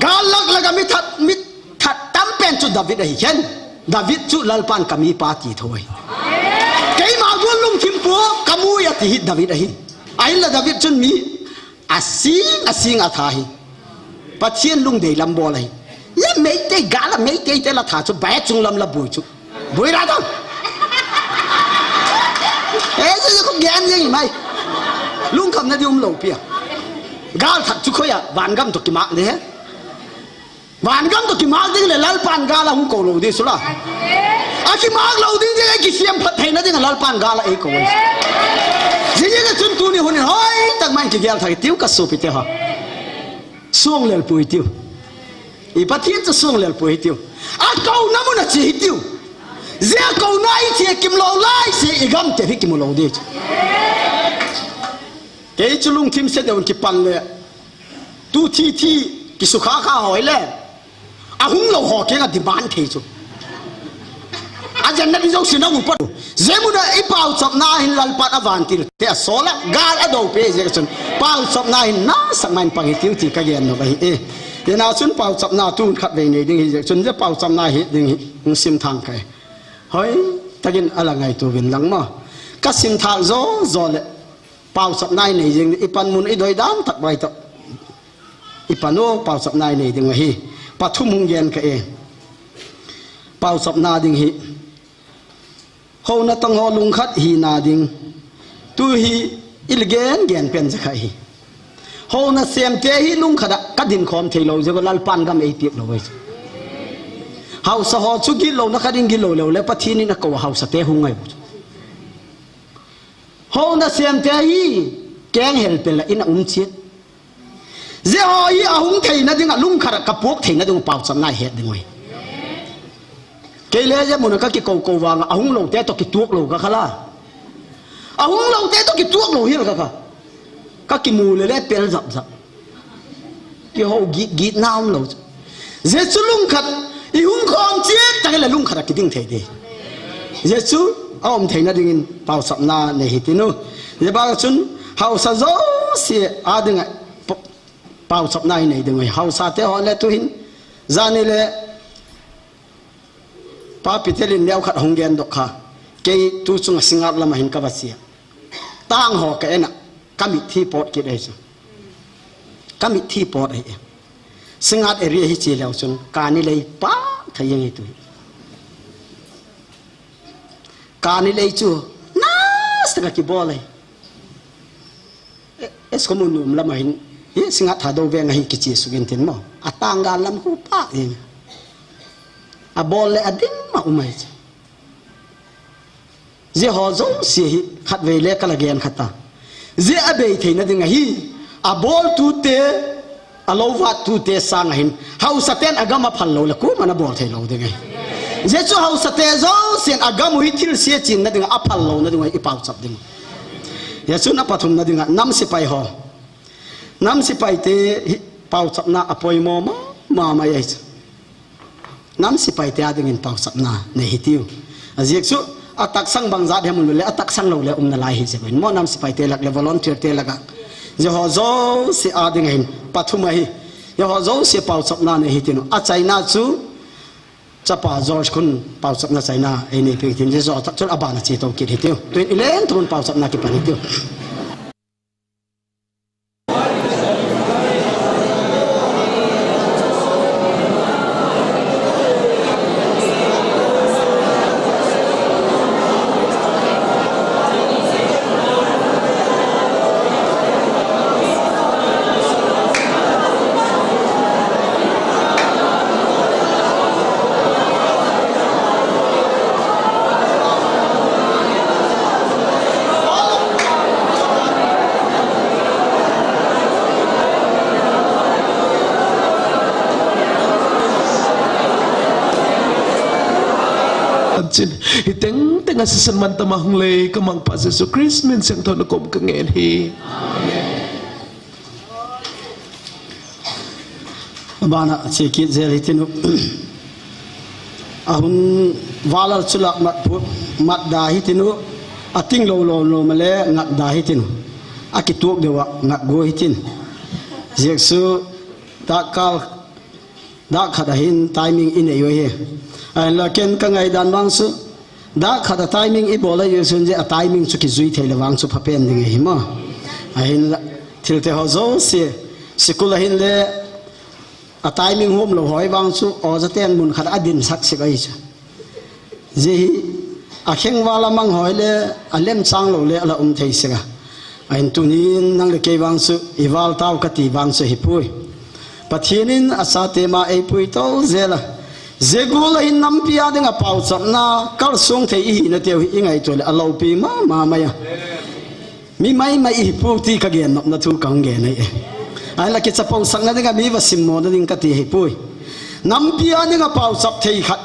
Gal lak lak a mi that, mi that tam pen chu David ahi khen. David chu Lalpan ka mi pa ti tho ahi. Keima gual lungthim pu ka mu a ti hi David ahi. Ahin la David chun mi a sing, a sing a tha hi. Pathian lungdei lam bol ahi. Ya Meitei gal a Meitei te la tha chu bai chunglam la bui chu. Bui ra dong. Eh, chu chu ko gen jeng mai. Lungkham na di um lou pia. Gal that chu khoi a, van gam to kimak le he. Van gam to kimak ding le Lalpan gal a hung ko lou di sula. A kimak lou ding ding a kisiam phat theina ding a Lalpan gal a ei ko. Jing jing a chun tuni hun in hoi tak man kigel thak tiu ka supi te ho. Suang lel pui tiu. I Pathian chu suang lel pui tiu. A kouna mun a chi hi tiu. Zia kouna i chi kim lou lai si i gam te hi kimu lou di chu. Kei chu lungthim se deun kipan le. Tu thi thi kisukha kha hoi le. Ahung lou ho kiang a demand thei chu. Ajanna di jouse na upat. Jeh mun a i pauchapna hin Lalpan avantil te asol a, gal adou peh jeh chun, pauchapna hin nasatah in pang hitiu ti kagen nom ahi e. Hijeh chun pauchapna tun khatvei nei ding hi jeh chun, jeh pauchapna hi ding hi, hung sim thang kahi. Hoi takin ala ngaito uvin lang mo. Kasim thang jo jo le, pauchapna inei jing, i panmun idei dan tak bai toh. I pan u, pauchapna inei ding ahi. Pathum hung gen kahi. Pauchapna ding hi. Houna tong ho lungkhat hina ding. Tu hi i gen gen pen jeh kha hi. Houna semte hi lungkhat a kadin khom thei lou jeh a Lalpan gam eipeh lou ahi. Haosa ho chu gilou na khat in gilou lou le Pathen in akou a haosa te hung ngai. Houna semte hi keng hel pel a in a um chet. Jeh ho hi ahung theina ding a lungkhat a kapuak theina ding pauchapna het ding ahi. Kei le jeh mun a kakikou kou vang a, ahung lou te toh kituak lou kakha la. Ahung lou te toh kituak lou hi la kakha. Kakimu le le pel jap jap. Kihou git git na um lou. Jeh chu lungkhat, i hung khom chet tah le lungkhat a kiding thei ding. Jeh chu aum theina dingin pauchapna nei hitin u. Jeh bang chun haosa jouse a ding a p-, pauchapna inei ding ahi. Haosa te ho le tu hin. Jani le Pa Peter in neokhat hung gen doh kha. Kei tu chung a Singngat lam a hin kava che a. Tang ho ka en a, ka mithi pot kit ahi chu. Ka mithi pot ahi. Singngat area hi che leu chun, kani lei pa thei jeng hi tu. Kani lei chu, nasatah a kibol ahi. E, S K M U nom lam a hin, hi Singngat Thadou veng a hin kiche suk in tin mo. Atang gal lam khu pa in. Abol le ading ma um ahi chu. Jeh ho jouse hi khatvei le kala gen khat a. Jeh abei theina ding ahi. Abol tute, alou vat tute sang a hin. Haosa ten agam aphal lou le koiman abol thei lou ding ahi. Jeh chu haosa te jousen agam u hi thil se chin na ding a aphal lou na ding ahi i pauchap ding. Jeh chu na pathum na ding a nam sipai ho. Nam sipai te hi pauchapna apoimo ma, ma, ma ahi chu. Nam sipai te a dingin pauchapna nei hitiu. Ajeh chu, ataksang bang jat hem un le, ataksang lou le um nalai hi jeh in. Mo nam sipai te lak le volunteer te lak a. Jeh ho jouse a ding a hin pathum ahi. Jeh ho jouse pauchapna nei hitin u. Achaina chu, chapa George khun pauchapna chaina einei peh tin jeh jo tak chun aban a che to kit hitiu. Tuin i leng thum un pauchapna kipan hitiu. Chin, hiteng teng a sisan man tama hung lei, ka Mangpa Jesu Christ min siangthou na kom ka ngen hi. Amen. Abana che kit jel hitin u. Ahun vala chula mat pu, mat da hitin u. Ating lou lou lou male ngat da hitin u. Akituak deu a ngat go hitin. Jeh chu dak kal, dak khat a hin timing inei u ahi. Ahinla ken ka ngaidan vang chu. Dak khat a timing ibol a jeh chun jeh a timing chu kijui thei le vang chu phapen ding ahi mo. Ahinla, thilte ho jouse, sikul a hin le a timing hom lou ho vang chu, oja ten mun khat a din sak sik ahi chu. Jeh hi, akheng val a mang ho le, alem chang lou le, ala um thei sik a. Ahin tunin nang le kei vang chu, i val tau kati vang chu hipoi. Pathen in achate ma eipui to jel a. Jeh gol a hin nampi a ding a pauchapna, kalsong thei ihi na teu hi i ngaito le, aloupi ma, ma mai a. Mi mai mai ihi pu ti ka gen nop na thu ka hung gen ahi e. Ahinla kichapo sak na ding a mi va simmo na ding kati hipoi. Nampi a ding a pauchap thei khat,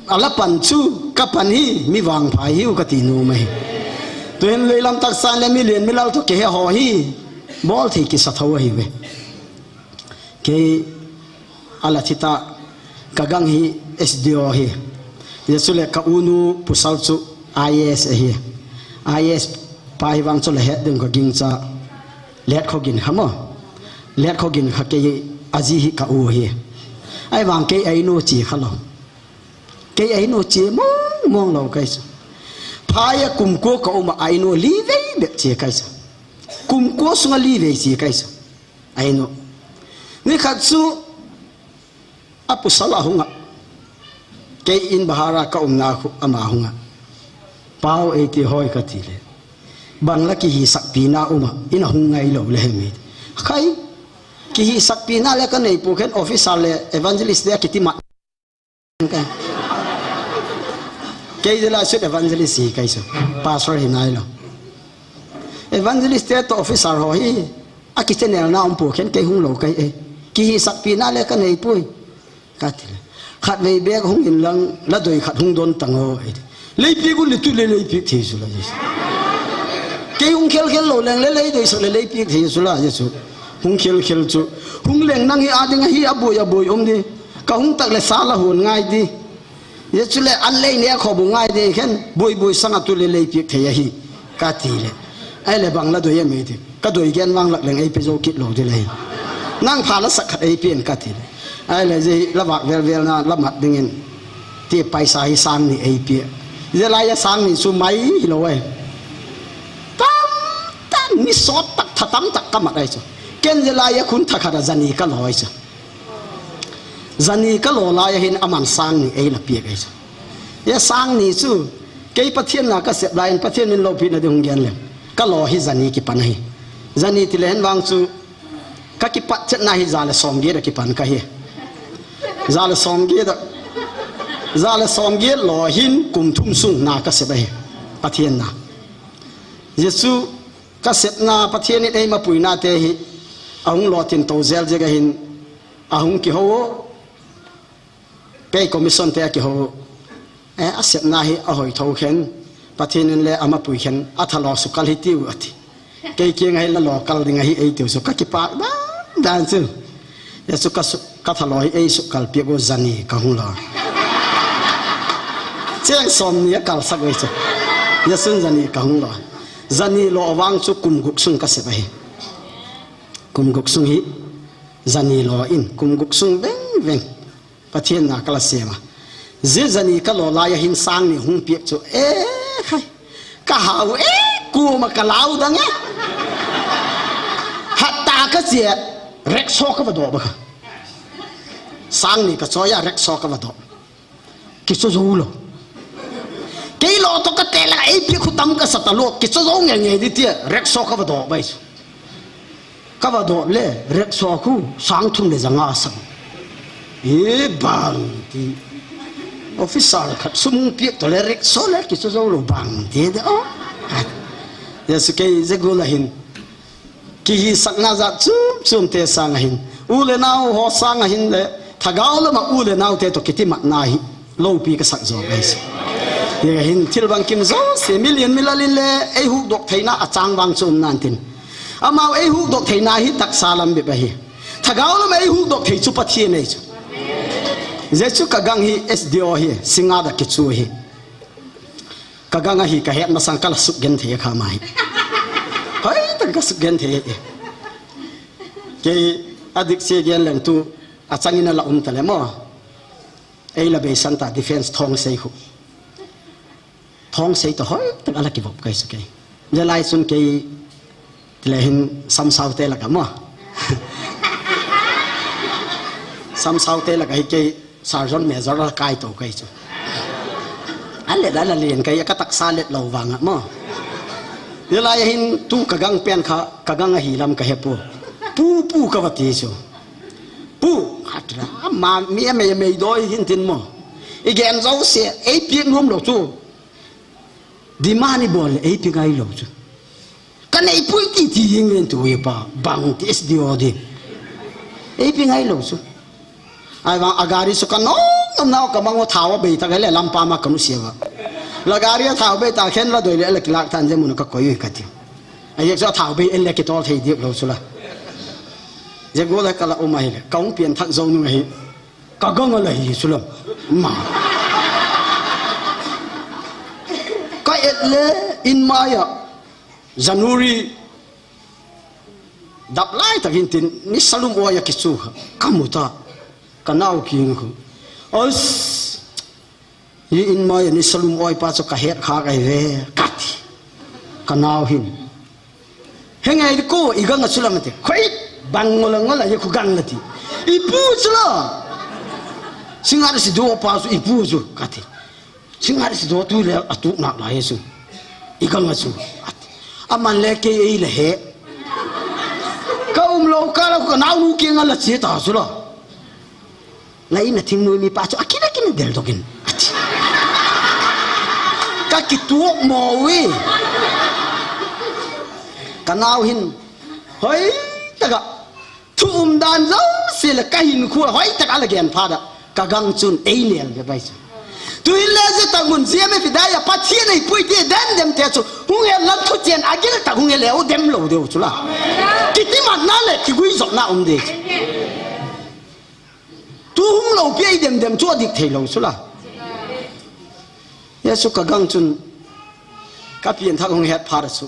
ala pan chu, ka pan hi, mi vangpha hiu kati nom ahi. Tuhin leilam taksa le mi lien mi lal toh kihe ho hi, bol thei kisa tho ahi ve. Kei ala thi ta, Ka gang hi S D O hi. Hijeh chule ka unu pasal chu I A S ahi. I A S pa hi vang chu la het ding ka gingcha. Let kho gin kha mo. Let kho gin kha kei aji hi ka u hi. Ahivang kei a inu chi kha lou. Kei a inu chi mong mong lou kei chu. Phai a kum ko ka um a inu li vei bep chi kei chu. Kum ko sunga li vei chi kei chu. A inu. Ni khat chu a pasal a hung a. Kei in bahar a ka umna khu ama hung a. Pau ei ti hoi ka ti le. Bang la kihisakpi na um a, in a hung ngai lou le he mi. Khai, kihisakpi na le ka nei pu khen officer le evangelist le kiti ma. Kei de la sut evangelist hi kei su. Pastor hi nai lou. Evangelist te to officer ho hi. A ki channel na um pu khen kei hung lou kei e. Kihisakpi na le ka nei pui. Ka ti le. Khat vei bek hung in lang la doi khat hung don tang o. Lei pi gu le tu le lei pi thei su la Jesu. Kei hung khel khel lou leng le lei doi sak le lei pi thei su la Jesu. Hung khel khel chu. Hung leng nang hi a ding a hi a boi a boi um di. Ka hung tak le sa la hun ngai di. Hijeh chule an lei ne kho bu ngai de khen, boi boi sanga tu le lei piak thei ahi, ka ti le. Ahile bang la doi em ei ti. Ka doi gen vang lak leng ei pe jou kit lou di le hi. Nang pha la sak khat ei pe en ka ti le. Ahile je la vak vel vel na la mat ding in. Ti paisa hi sang ni ei pe. Je lai a sang ni chu mai hi lou ai. Tam tam ni sot tak tha tam tak ka mat ai chu. Ken je lai a khun tha khat a jani ka lou ai chu. Jani ka lo lai a hin aman sang ni ei la piak ei chu. Ye sang ni chu, kei Pathian na ka sep lai in Pathian min lopi na ding hung gen le. Ka lo hi jani kipan ahi. Jani ti le hen vang chu, ka kipat chet na hi ja le som get a kipan ka hi. Ja le som get a, ja le som get lo hin kum thum sung na ka sep ahi. Pathian na. Jesu ka sepna Pathian in ei mapui na te hi, a hung lo tin to zel jek a hin, a hung kiho, pay commission te a kiho. Eh, a sepna hi a hoi tho khen. Pathian in le a mapui khen. A tha lo sukal hi tiu a ti. Kei kiang a hi la lo kal ding a hi ei tiu su ka kipak dan dan chu. Ya chu ka su, ka tha lo hi ei sukal piak u jani ka hung lo. Cheng som ni a kal sak u chu. Ya sun jani ka hung lo. Jani lo vang chu kum guk sung ka sep ahi. Kum guk sung hi jani lo in kum guk sung veng veng. Pathian na ka la sem a. Zia jani ka lo lai a hin sang ni hung piak chu. Eh, khai. Ka hau, eh, kuma ka lau dang e. Hatta ka chia, rickshaw ka va do ba kha. Sang ni ka choi a rickshaw ka va do. Kicho zo lo. Kei lo to ka te la, ei pi khu tam ka sa ta lo, kicho zo nge nge di tia, rickshaw ka va do bai chu. Ka va do le, rickshaw khu, sang thum le janga sang. E bang ti. Officer khat sum piak to le, rickshaw le, kicho zo lo bang ti de o. Ya su kei ze gu la hin. Kihisakna jat chum chum te sang a hin. U le nau ho sang a hin le. Thagau lama u le nau te to kiti matna hi. Lopi ka sak jo ngai se. Ye hin thil bang kim jo se million milalin le ei huk dok theina a chang vang chum nan tin. Amau ei huk dok theina hi taksa lam bep ahi. Thagau lama ei huk dok thei chu Pathian ei chu. Jesu ka gang hi S D O hi, singa da kichu hi. Ka gang ahi ka het masang ka la suk gen thei kha mai. Hoi, ta ka suk gen thei. Kei a dik se gen leng tu a changin a la um ta le mo. Ei la beisan ta defense thong sei khu. Thong sei to hoi, ta ka la kivop kai su kei. Le lai sun kei Tile hin samsau te laka mo. Samsau te laka hi kei sergeant major la kai to kai chu. A let la la lien kai ka taksa let lo vanga mo. Hilai hin tu ka gang pen kha, ka gang ahi lam ka he pu. Pu, pu ka va ti chu. Pu, khat la, ama mi a mei mei doi hin tin mo. I gen zo se, ei piak nuam lo chu. Demand i bol le, ei pi ngai lo chu. Ka nei pui ti ti jing len tu i pa, bang ti S D O di. Ei pi ngai lo chu. Ai vang a gari chu ka nom nom nau ka mang o thau a bei ta ka le lampa ma ka nu sia va. La gari a thau bei ta khen la doi le la kilak tan je mun ka koi ui ka ti. A yek chu a thau bei en le ki tol thei diak lo chu la. Je go le ka la um ahi le, ka um pian thak zo nu ahi. Ka gang a la hi chu lam. Ma. Ka et le in mai a. January. Dap lai tak in tin, ni salum oi a kichu kha. Ka mu ta. Ka nau kiang khu. Os. Hi in mai a ni salum oi pa chu ka het kha kai ve. Ka ti. Ka nau hin. He ngai ko i gang a chu lam te. Khoi bang ngol ngol a ye khu gang la ti. I pu chu la. Singa si do pa chu i pu chu ka ti. Singa si do tu le a tu nak la ye chu. I gang a chu. A ti. A man le kei ei le he. Ka um lo ka la ka nau nu kiang a la che ta chu la. Lai na thing nui mi pa chu a kina kina del dokin. A ti. Ka ki tuok mo wi. Ka nau hin. Hoi taka. Thu um dan jouse le ka hin khu hoi taka la gen pha da. Ka gang chun ei nel ve bai chu. Tu in le je tak mun je me fi da ya pa chi nei pui ti den dem te chu. Hung he lam thu chen a gil tak hung he le u dem lo deu chu la. Ki ti mat na le ki gui zop na um de chu. Tu hung lo pi ei dem dem chu a dik thei lo chu la. Yesu ka gang chun ka pian thak hung het pha da chu.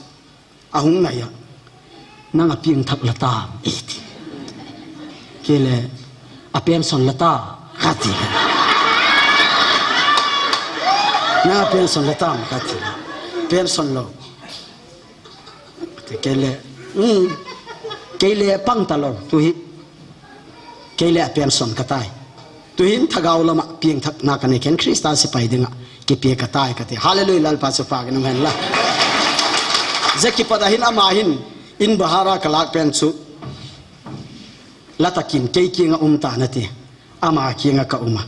A hung nai a. Nang a piang thak la ta. Ei ti. Ke le a pension la ta. Ka ti. Nang a pension la ta. Ka ti. Pension lo. Te ke le. Mm. Ke le pang ta lo. Tu hi. Kei le a pension ka tai. Tu hin thagau lama piang thak na ka nei khen Christa sipai dinga. Kipe ka tai ka ti. Hallelujah, Lalpa chu pha ka nung hen la. Ze kipat a hin ama hin in bahara ka lak pen chu. La takin kei kiang a um ta na ti. Ama kiang a ka um a.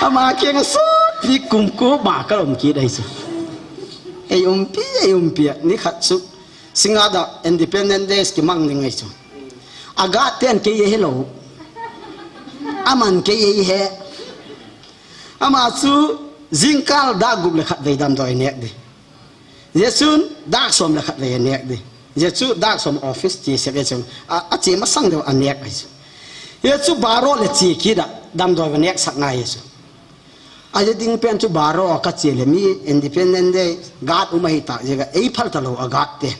Ama kiang a so pi kum ko ma ka um ki dai chu. Ei um pi, ei um pi a. Ni khat chu. Singa da Independence Day ki mang ni ngai chu. A guard ten kei he lo. Aman kei he. Ama chu jingkal da gup le khat vei damdoi nek di. Jesun da som le khat vei nek di. Jesu da som office ti se ve chu. A, a chi ma sang deu a nek ai chu. Jesu baro le chi ki da damdoi nek sak ngai chu. A je ding pen chu baro ka che le mi Independence Day guard um ahi ta je ga ei phal ta lo a guard te.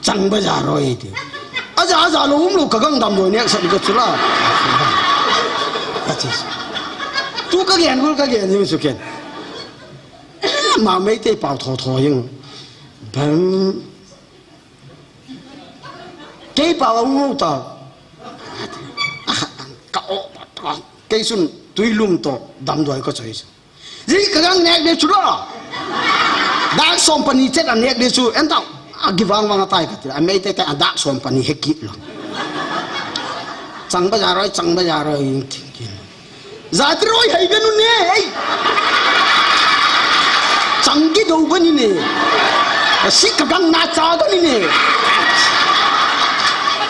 Chang ba ja roi ti. A ja, a ja lo um lo ka gang damdoi nek sa di ka chu la. Ka che. Tu ka gen gul ka gen ni su ken. Ma mei te pau tho tho ying. Bam. Kei pa wa u ta. Ka o pa ta. Kei sun tui lum to damdoi ko choi. Ji ka gang nek de chu lo. Dak som pani chet a nek de chu. En ta. A gi vang vang a tai ka ti. A mei te te a dak som pani he ki lo. Chang ba ja roi, chang ba ja roi. Jati roi hai ganu ne, ei. Chang ki do gani ne. Si ka gang na cha gani ne.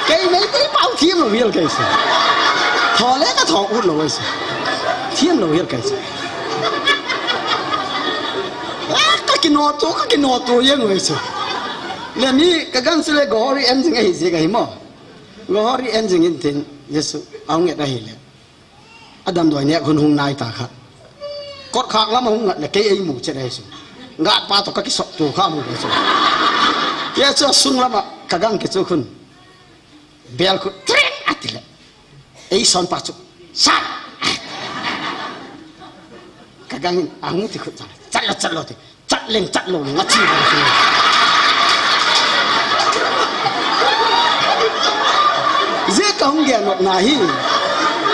Kei mei te pau thiam lo hial kei se. Tho le ka tho ut lo se. Thiam lo hial kei se. Ah, ka ki no to, ka ki no to yang lo se. Le mi ka gang se le gohori en jing ahi je ka hi mo. Gohori en jing in tin, Jesu, aung et ahi le. A damdoi nek hun hung nai ta kha. Kot khak lama hung ngat le kei ei mu chet ai chu. Ngat pa to ka kisop tu kha mu chu. Kei chu sung lama ka gang ki chu khun. Bel khu tring ati le. Ei son pa chu. Sa. Ka gang in a hung ti khu cha. Chat lo chat lo ti. Chat leng chat lo nga chi ba su. Ze ka hung gen nok na hi.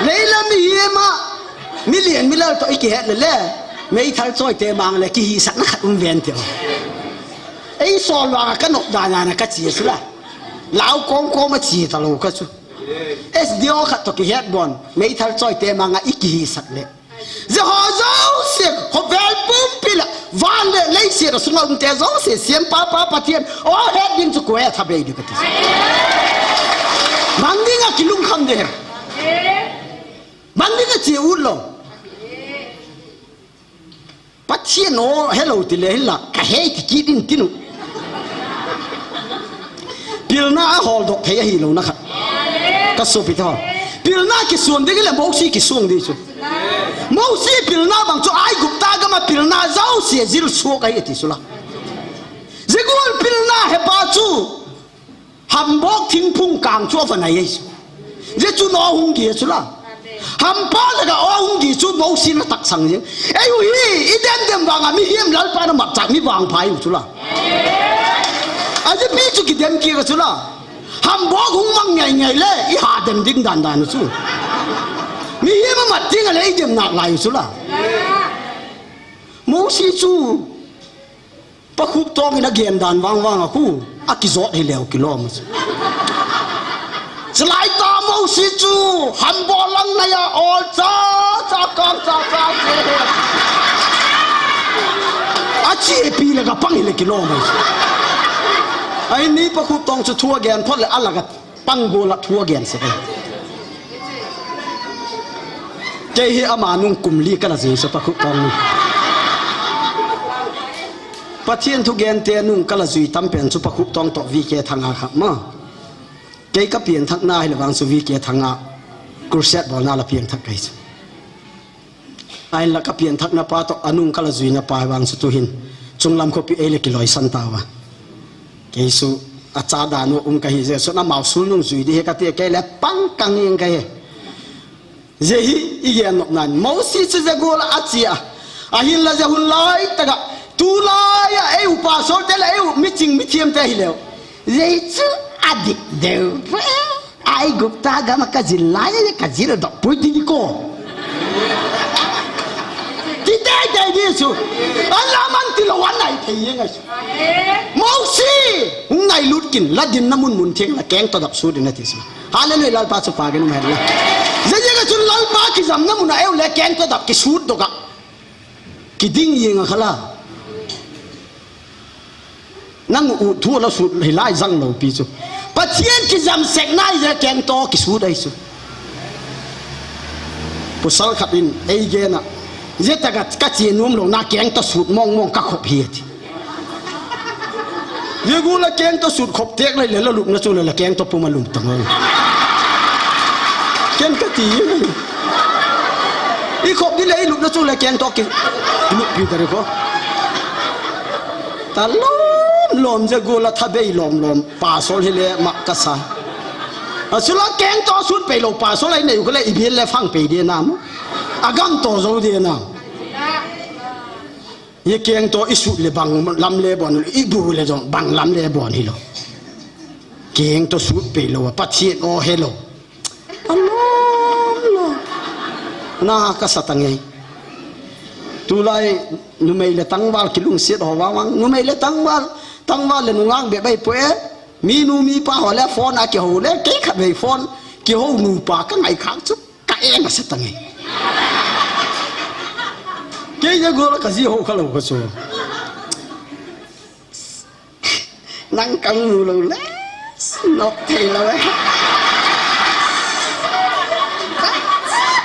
Leilam hi ma. Milian milal to iki het le le. Meithal choi te mang le ki hi sak na khat um ven te. Ei sol wa ka nok da na na ka chi su la. Lau kom kom a chi ta lo ka chu. S D O khat to ki het bon. Meithal choi te mang a iki hi sak le. Jehovah Joseph, khovel pumpi la, van le leiset a sunga umte jouse, siam pa pa Pathian, o het ding chu koi a thabei ding kati. Mang ding a kilungkham de. Mang ding a chi ut lo. Pathian o, hello ti le hila, ka hei ti kit in tinu. Pilna a hol dok thei ahi lo na khat. Ka sopi te ho. Pilna kisuan ding le Mosi kisuan ding chu. Mosi pilna bang chu Aigupta gam a pilna jouse jil suak ahi ati chu la. Jigul pilna hepa chu. Hambuak thingphung kang chu ava nai ahi chu. Jeh chu no hung gi chu la. Hampa le ga o hung gi chu Mosi na taksang jing. Ei u hi, i dem dem vang a mihem Lalpa na mat chak mi vangpha u chu la. Ajeh pi chu kidem ki ga chu la. Hambuak hung mang ngai ngai le, i ha dem ding dan dan chu. Mihem a mat ding a le, i dem nak lai u chu la. Mosi chu. Pakhup Tawng in a gen dan vang vang a khu, a kijot hi leu kilom a chu. Chulai ta Mosi chu, hambuak lang nai a, ol cha, cha, kang cha, cha, che. A chi pi le ka pang hi le kilom a chu. Ai ni Pakhup Tawng chu thu a gen phot le a la ka Pang gol a thu a gen sek e. Kei hi ama nung kum li ka la jui sa Pakhup Tawng nung. Pathian thu gen te nung ka la jui tam pen chu Pakhup Tawng toh V K Thanga kha ma. Kei ka pian thak na hi le vang chu V K Thanga crusade bol na la pian thak kai chu. Ahinla ka pianthakna pa toh, a nung ka la juina pa vang chu tuhin, chunglam khopi ei le kiloisan tauva. Kei chu, a cha dan u um ka hi jeh chun amau sul nung jui di hi ka ti, kei le pang kang ing ka hi. Jeh hi, i gen nop nan, Mosi chu jeh gol a a chi a. Ahinla jeh hun lai taka, tulai a ei u pastor te le ei u miching mithiam te hi leu. Jeh chu a dik deu. Aigupta gam a ka jil lai, ka jil doh pui ti di ko. Ti dei dei di chu. An la man ti lo an nai thei ngai chu. Mosi, hung nai lut kin, la dinna mun mun theng la keng toh dap sut in a ti chu. Hallelujah, Lalpa chu pha khen um hen la. Jeh jeh a chun Lalpa kijamna mun a ei u le keng toh dap kisut doh a. Kiding jeng a kha la. Nang u thu la sut hi lai jang lo pi chu. Pathian kijam sek nai jeh keng toh kisut ahi chu. Pasal khat in ei gen a. Jeh taka ka chi nom lo na keng toh sut mong mong ka khop hi ati. Jeh gol a keng toh sut khop tek lai le la lupna chu le la keng toh pum a lum ta ngol. Ken ka ti. I khop di le i lupna chu le keng toh ki, ki lup pi ta ri ko. Ta lom lom jeh gol a tha bei lom lom. Pastor hi le ma ka sa. A chu la keng toh sut pei lo pastor lai nei u ka le i bil le fang pei di na mo. A gam toh jo di na. Ye keng toh i sut le bang lam le bon, i bu le jong bang lam le bon hi lo. Keng toh sut pei lo, Pathian o he lo. Alom lo. Na ka sa ta nge. Tulai numei le tangval kilungset ho vang vang. Numei le tangval, tangval le nungah be bai poi e. Mi nu mi pa ho le phone a kihou le, kei khat vei phone kihou nu pa ka ngai khak chu. Ka e ma sa ta nge. Kei jeh gol a ka ji ho kha lo ka chu. Nang ka mu lo le, nok thei lo e.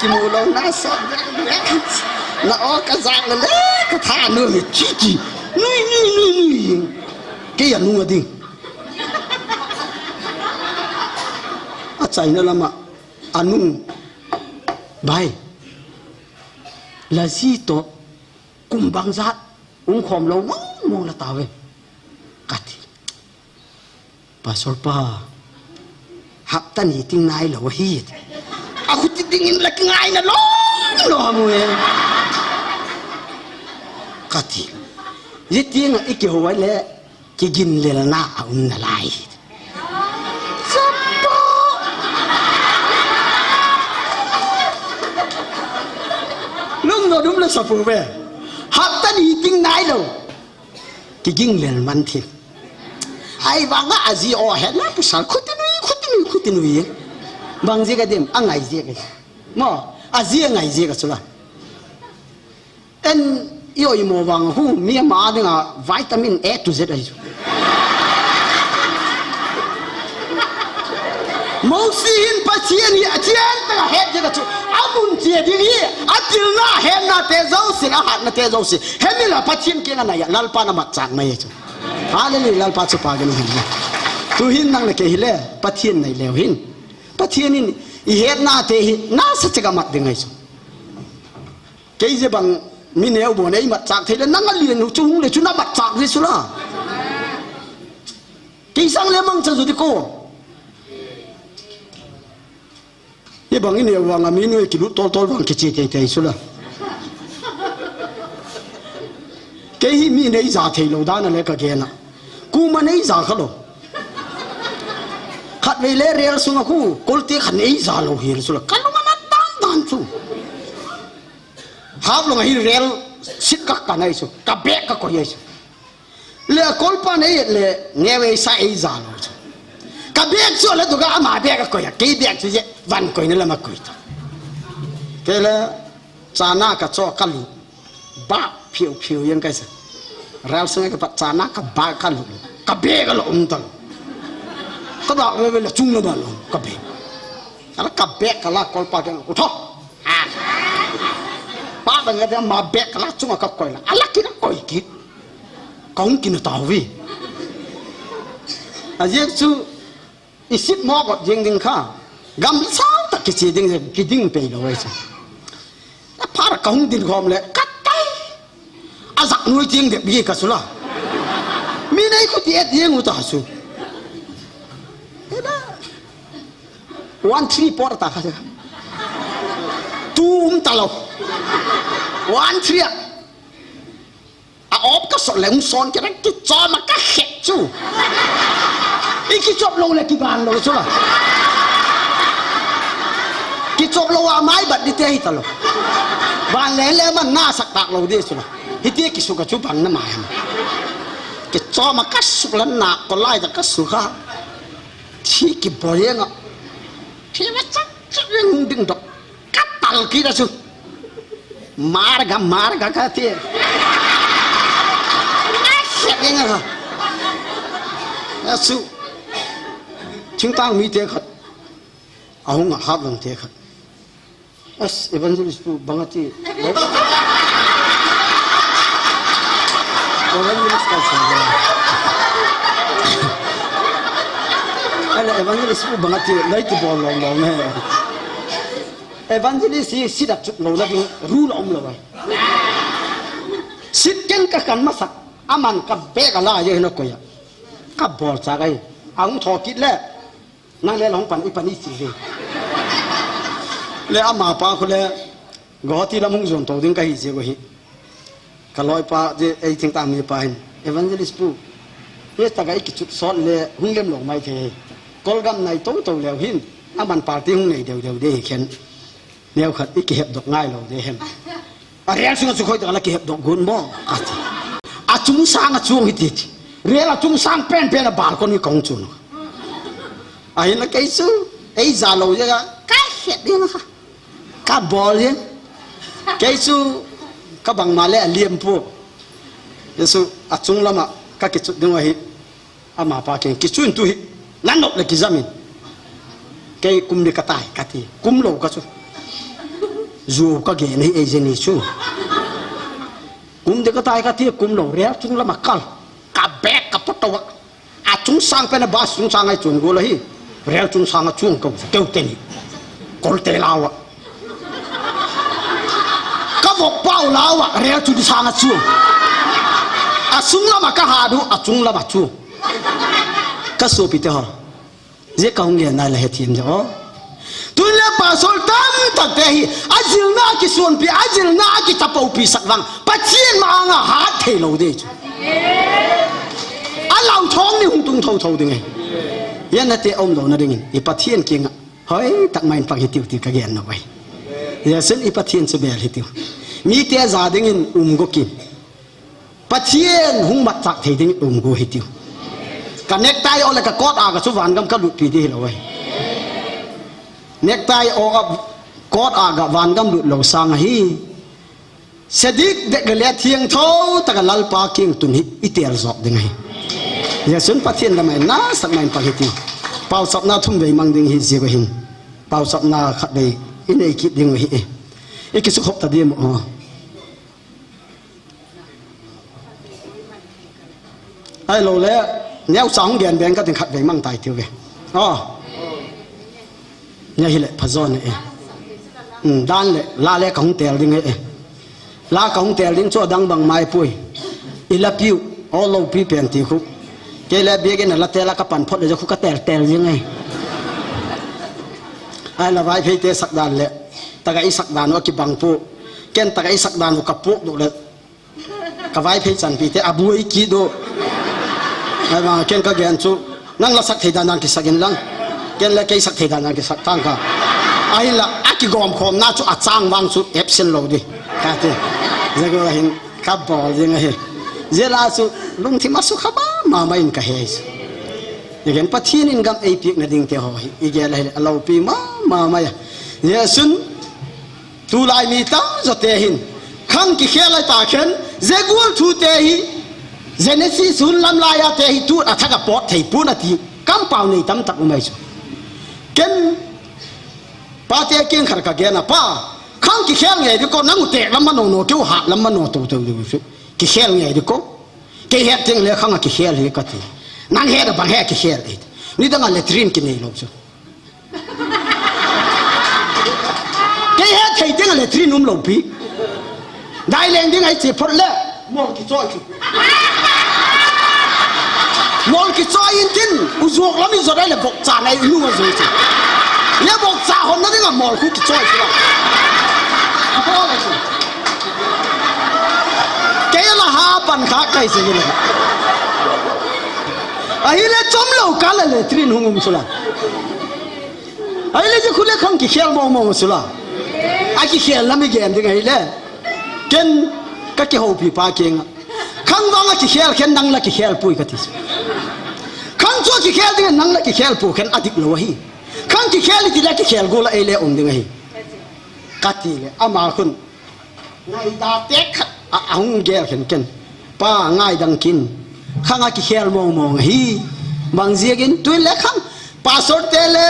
Ki mu lo na sa, na o ka ja lo le, ka tha nu mi chi chi. Nui, nui, nui, nui. Kei a nu a ding. A China lama, a nu. Bai. La ji toh. Kum bang jat, um khom lo mong mong la tauve. Ka ti. Pastor pa, hapta ni ting nai lo hi. A khuti ding in la kingai na lo, lo ha mu e. Ka ti. Ye ting a i kihou le, Kiginlelna a um nalai. Chapa! Lungno dum le sapu ve. Hapta ni ting nai lo. Kiginlel man thim. Ahivanga aji o he na pasal khuti nui, khuti nui, khuti nui. Bang ji ka dim, angai ji ka. Mo, aji angai ji ka chula. En, i oi mo vang hu, mi ama dinga vitamin A to Z ahi chu. Mosi hin Pathian hi a chian taka het jeh a chu, a mun chia ding hi, a tilna, hetna te jouse, a hatna te jouse. Hemi la Pathian kiang a nai a, Lalpa na matchak mai chu. Hallelujah, Lalpa chu pa gen hin. Tu hin nang le kei hi le, Pathian nai leu hin. Pathen in ihetna te hi nasa cheh a mat ding ahi chu. Kei je bang mi neo bon eimatchah thei le nang alen u chu hung le chu namatchah ji chu la. Kei sang le mangcha ju di ko. Hibang ineo vang a mi noi kilut toltol vang kiche teitei chu la. Kei hi mi neija thei lou dan a le ka gen a. Kuman neija kha lou. Khatvei le rel sunga khu kolte khat neija lou hi chu la. Ka lung ana dang dan chu. Haflong a hi rel sit ka kan ahi chu. Ka bag ka koi ahi chu. Le a kolpa nei le neo eisa eija lou chu. Ka bag chu le tu ka ama bag ka koi a. Kei bag chu je van koina lam a koi ta. Kei le chana ka cho ka lu. Ba phiu phiu yang kai sa. Rel sunga ka pat chana ka ba ka lu. Ka bag ka lo um ta lo. Ka ba ve ve le chung le ba lo. Ka bag. Ala ka bag ka la kolpa ke u tho. Ha. Pa ba nga de ama bag ka la chunga ka koi la. Ala ki ka koi ki. Ka hung kin a tau vi. A jek chu i sit mo got jeng ding kha. Gam sao ta kiche ding je kiding pei lou ai chu. A phar ka hung din khom le ka tai. A jak nui ting de bi ka chu la. Mi nei khu ti et jeng u ta chu. Eda. One three por ta kha. Tu um ta lo. One three a. A op ka sot le hung son kira kichom a ka khet chu. I kichop lou le kiban lou chu la. Kichop lou a mai bat di te hi ta lou. Ban le le man na sak tak lou di chu la. Hiti kisu ka chu bang na mai ham. Kichom a ka su la na ko lai ta ka su kha. Thi kibol yang a. Thi ma chak chak yang ding dok. Ka tal kit a chu. Marga, marga ka ti. Ka khet ding a. A chu. Thingtang mi te khat. A hung a hap lang te khat. As evangelist pu bang a ti. Evangelist ka sa. Ala evangelist pu bang a ti. Lai ti bol long long ne. Evangelist hi sit a chut lou na ding rule a um lou ai. Sit ken ka kan masak, aman ka bag a la ye na koi a. Ka bol cha kai. A hung tho kit le. Nang le long pan i pan i si ve. Le ama pa khu le. Guwahati lam hung jon to ding ka hi je go hi. Ka loipa je ei thingtang mi pa hin, "Evangelist pu, ye ta ga i kichut sot le hung lem lo mai thei. Kolgam nai to to leu hin, aman party hung nei deu deu de hi khen. Neo khat i kihep dok ngai lo de hem. A rel sunga chu khoi ta la kihep dok gun mo," a ti. A chung sang a chuang hi ti ti. Rel a chung sang pen pen a balcony kong chu no. A hin la kei chu, ei ja lo je ga, ka het ding kha. Ka bol in. Kei chu ka bangma le a liam pu. Jesu a chung lama ka kichut ding ahi. Ama pa keng kichun tu hi. Na nop le kijam in. Kei kum de ka tai ka ti. Kum lo ka chu. Ju ka ge nei ei je ni chu. Kum de ka tai ka ti kum lo rel chung lama kal. Ka bek ka poto wa. A chung sang pen a bus chung sang ai chung go la hi. Rel chung sang a chung ko keu te ni. Kol te lawa. Ka vok pau lawa rel chung sang a chung. A sung lama ka ha du a chung lama chung. Ka sopi te ho. Je ka hung gen nai la he thiam je o. Tun le pastor tam tak te hi, a jilna a kisuanpi, a jilna a kitapopi sak vang, Pathian ma anga hat thei lo de chu. A lau thong ni hung tung tho tho ding e. Yan na te om lo na ding in, i Pathian kinga, hoi tak main pang hi tiu ti ka gen na vai. Ya sen i Pathian chu bel hi tiu. Mi te za ding in um go kin. Pathian hung mat chak thei ding um go hi tiu. Ka necktie o le ka coat a ka chu vangam ka lut pi di hi lo ai. Necktie o a coat a ka vangam lut lo sang ahi. Sedik dek le le thiang tho ta ka Lalpa kiang tun hi i tel zok ding ahi. Jesun Pathian lamai na sak mai pa hi tiu. Pau sap na thum vei mang ding hi zi go hin. Pau sap na khat vei i nei kit ding hi e. I kisu khop ta di mo. Ai lo le, neo sa hung gen beng ka ding khat vei mang tai tiu ve. Oh. Nia hile, phajon e. Hmm, dan le, la le kahung tel ding e. La kahung tel ding chu adang bang mai pui. I lapiu, o lopi pen ti khu. Kei le biak in a la tel a kapan phot le chu khu katel tel ding e. Ai la Vaiphei te sak dan le. Taka i sak dan u akibang pu. Ken taka i sak dan u kapuk du le. Ka Vaiphei chanpi te abuai kit u. Ai ba, ken ka gen chu. Nang la sak thei dan dan kisak in lang. Ken le kei sak thei dan dan kisak tang ka. Ahinla, akigom khomna chu achang vang chu absent lo di. Kati. Zego hin kabol ding ahi. Zela chu lungthim asukha ba mama in kahe chu. Ken Pathen in gam eipiak na ding te ho hi. I gel ahi le, alopi mama ya. Jesun Tulai mi tamjo te hin, khang kikhel lai ta khen, zia gual thu te hi, Genesis hun lam lai a te hi tu a thak a pot thei pun ati, kampau nei tamtak um ai chu. Ken, pa te kiang khat ka gen a, pa, khang kikhel ngei di ko, nang u te lam mano no, keu hat lam mano to to di chu. Kikhel ngei di ko. Kei het teng le khang a kikhel hi kati. Nang het a bang he kikhel e. Nidang a latrine kinei lo chu. Kei he thei teng a latrine um lo pi. Dai leng ding ai che phot le. Mol kichoi chu. Mol kichoi in tin. U zuak lam i zot ai le bok cha nai nu a zui chu. Le bok cha hon na ding a mol khu kichoi chu la. Bol chu. Kei la ha pan kha kai se ni. Ahile chom lo ka la latrine hung um chu la. Ahile ji khu le khang kikhel mong mong chu la. A kikhel lam i gen ding ahile. Ken ka kihoupi pa kiang a. Khang vang a kikhel khen nang la kikhel pui kati. Khang chu kikhel ding nang la kikhel pu khen adik lo ahi. Khang kikhel i ti le kikhel gual a ei le um ding ahi. Kati le ama khun. Ngaidam tek khat a, ahung gel khen ken. Pa ngaidam kin. Khang a kikhel mong mong ahi. Bang ziakin tui le khang. Pastor te le,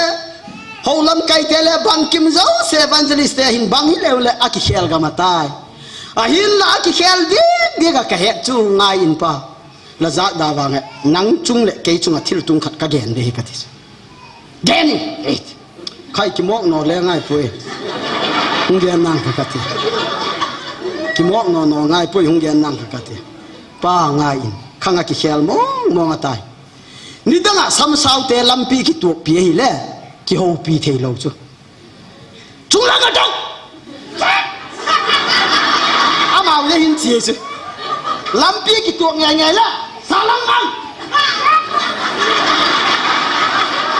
houlam kai te le, bangkim zo se evangelist te hin bang hi leu le, a kikhel gam a tai. Ahin la a kikhel dik dik a ka het chu ngai in pa. La zak da vang e, nang chung le kei chung a thil tung khat ka gen de hi kati. Gen in, eh. Khai kimok no le ngai pui. Hung gen nang ka kati. Kimok no no ngai pui hung gen nang ka kati. Pa ngai in, khang a kikhel mong mong a tai. Nidang a samsau te lampi kituak pi ahi le, kihoupi thei lo chu. Chung lang a dong. Amau le hin chi chu. Lampi kituak ngai ngai la, sa lang mang.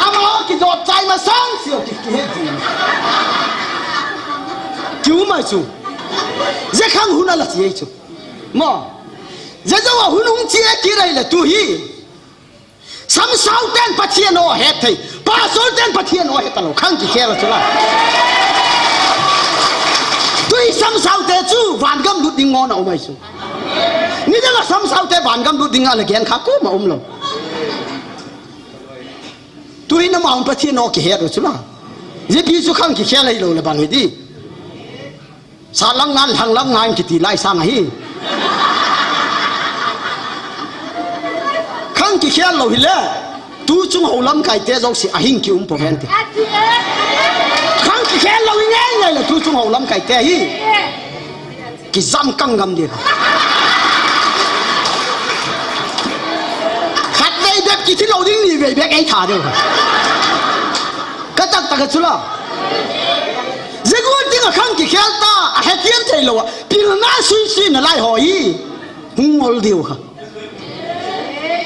Amau kidot chai ma sang sio ki, ki he chi. Kiu mai chu. Zia khang hun a la chi chu. Mo. Zia zo a hun hung chi e ki rai le tu hi. Samsau ten Pathian o het thei. Pastor ten Pathian o het lo. Khang kikhel chu la. Tui samsau te chu vangam lut ding ngon a um ai chu. Nidang a samsau te vangam lut ding a la gen kha ku ma um lo. Tui na ma um Pathian o kihet chu la. Zipi chu khang kikhel ai lo le bang hi di. Sa lang ngan, lang lang ngan kiti lai sang ahi. Khang kikhel lo hi le, tu chung houlam kai te zo si ahing ki um po ven ti. Khang kikhel lo hi ngai ngai le tu chung houlam kai te hi. Ki zam kang gam di. Khat vei bek kiti lo ding ni vei bek ei tha de. Ka tak tak chu la. Zia gual ding a khang kikhel ta, a he tiam thei lo a, pilna sui sui na lai ho hi. Hung ngol diu kha.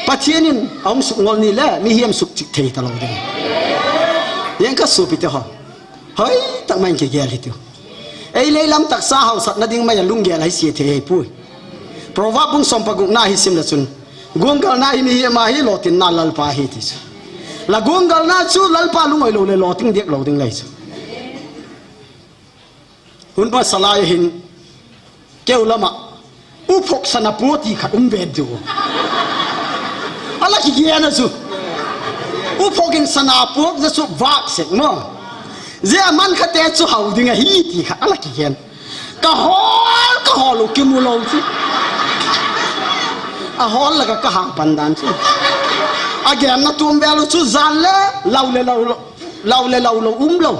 Pathian in, a hung suk ngol ni le, mihem suk chik thei ta lo ding. Yang ka supi te ho. Hoi, tak mai kigel hi tiu. Ei lei lam taksa hausat na ding mai a lunggel hai sia thei hei pui. Proverb bung som paguk na hi sim la chun. Guanggal na hi mihem a hi lotin na Lalpa hi ti chu. La guanggal na chu Lalpa lungoi lo le loting diak lo ding lai chu. Hun pa salai hin keu lama uphok sana pu ti khat um ven chu. Ala ki gen a chu. Uphok in sana pu ja chu vak sek mo. Zia man kha te chu hau ding ahi ti khat ala ki gen. Ka hol, ka hol u kimu lo chu. A hol la ka, ka hang pan dan chu. A gen na tum bel u chu zan le, lau le lau lo, lau le lau lo, um lo.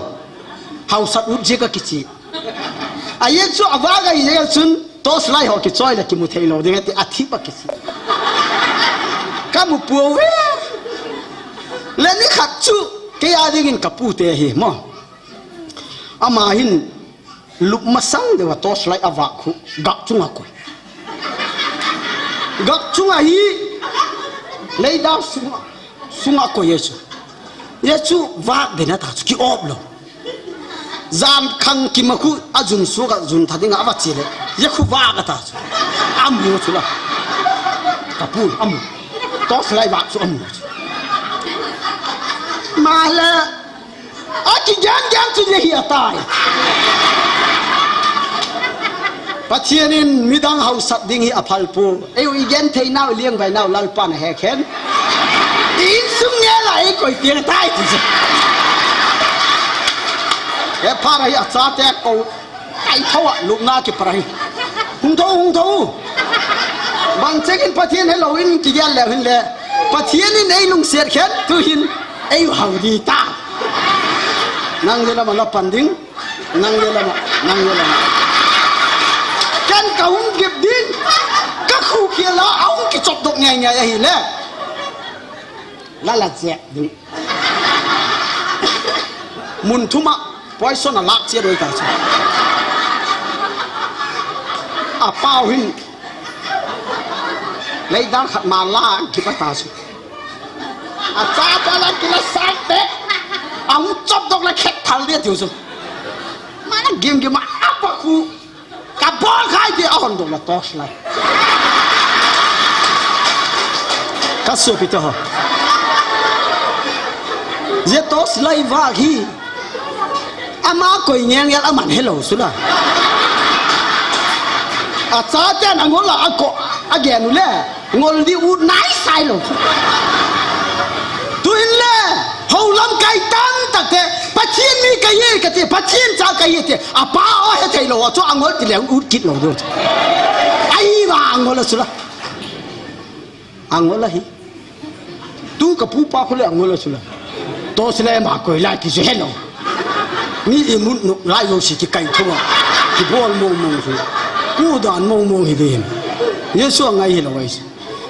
Hausat ut jeh a kichi. Ajeh chu avak ahi jeh chun torchlight ho kichoi le kimu thei lou ding ati, athip a kichi. Kamu pouve. Le nikhat chu kei a dingin kapu te hi mo. Ama hin lup masang deuh a torchlight avak khu gak chunga koi. Gak chunga hi leidar sunga, sunga koi e chu. Ajeh chu vak den ata chu ki-op lou. Jan khang kima khu ajun suka jun tha dinga ava che le. Ajeh khu vak ata chu. Amu chu la. Kapu amu. Torchlight vak chu amu chu. Male. Akigen gen chu ajeh hi atai. Pathen in midang hausat ding hi aphal pou. Eiu igenthei nau, iliangvai nau, Lalpan ahe khen. I insung ngel a eikoi piang tai ti chu. He phara hi achate kou. Kai thou a, lupna kipra hi. Hung thou, hung thou. Bang chengin Pathen helou in kigel leu hin le. Pathen in eilungset khen, tu hin. Eiu hau di ta. Nang le lama la pan ding. Nang le lama, nang le lama. Ken kahung gip ding. Kakhu khel a, ahung kichop dok ngai ngai ahi le. Lala jep ding. Mun thum a poison alak che doi ta chu. Apau hin. Leidar khat ma la gip ata chu. Achate la kila sak te. Ahung chop dok la khet thal dia tiu chu. Mala gim gim a apa khu. Kabol khai ti ahon dok la torchlight. Ka sopi te ho. Ajeh torchlight vak hi. Ama koi ngel ngel aman helou chu la. Achaten angol a ako, agen u le. Ngol di ut nai sai lou. Tu in le, hou lamkai tamtak te, Pathen mi kahi kati, Pathen cha kahi ti, apa o hethei lou, chu angol ti le ut kit lou diu. Ahi va angol a chu la. Angol ahi. Tu kapu pa khu le angol a chu la. Torchlight ma koi lai ti chu helou. Mi imut nu lai jouse kikai thou a. Kibol mong mong chu. Kudan mong mong hi ve. Jesu angai hilou ai.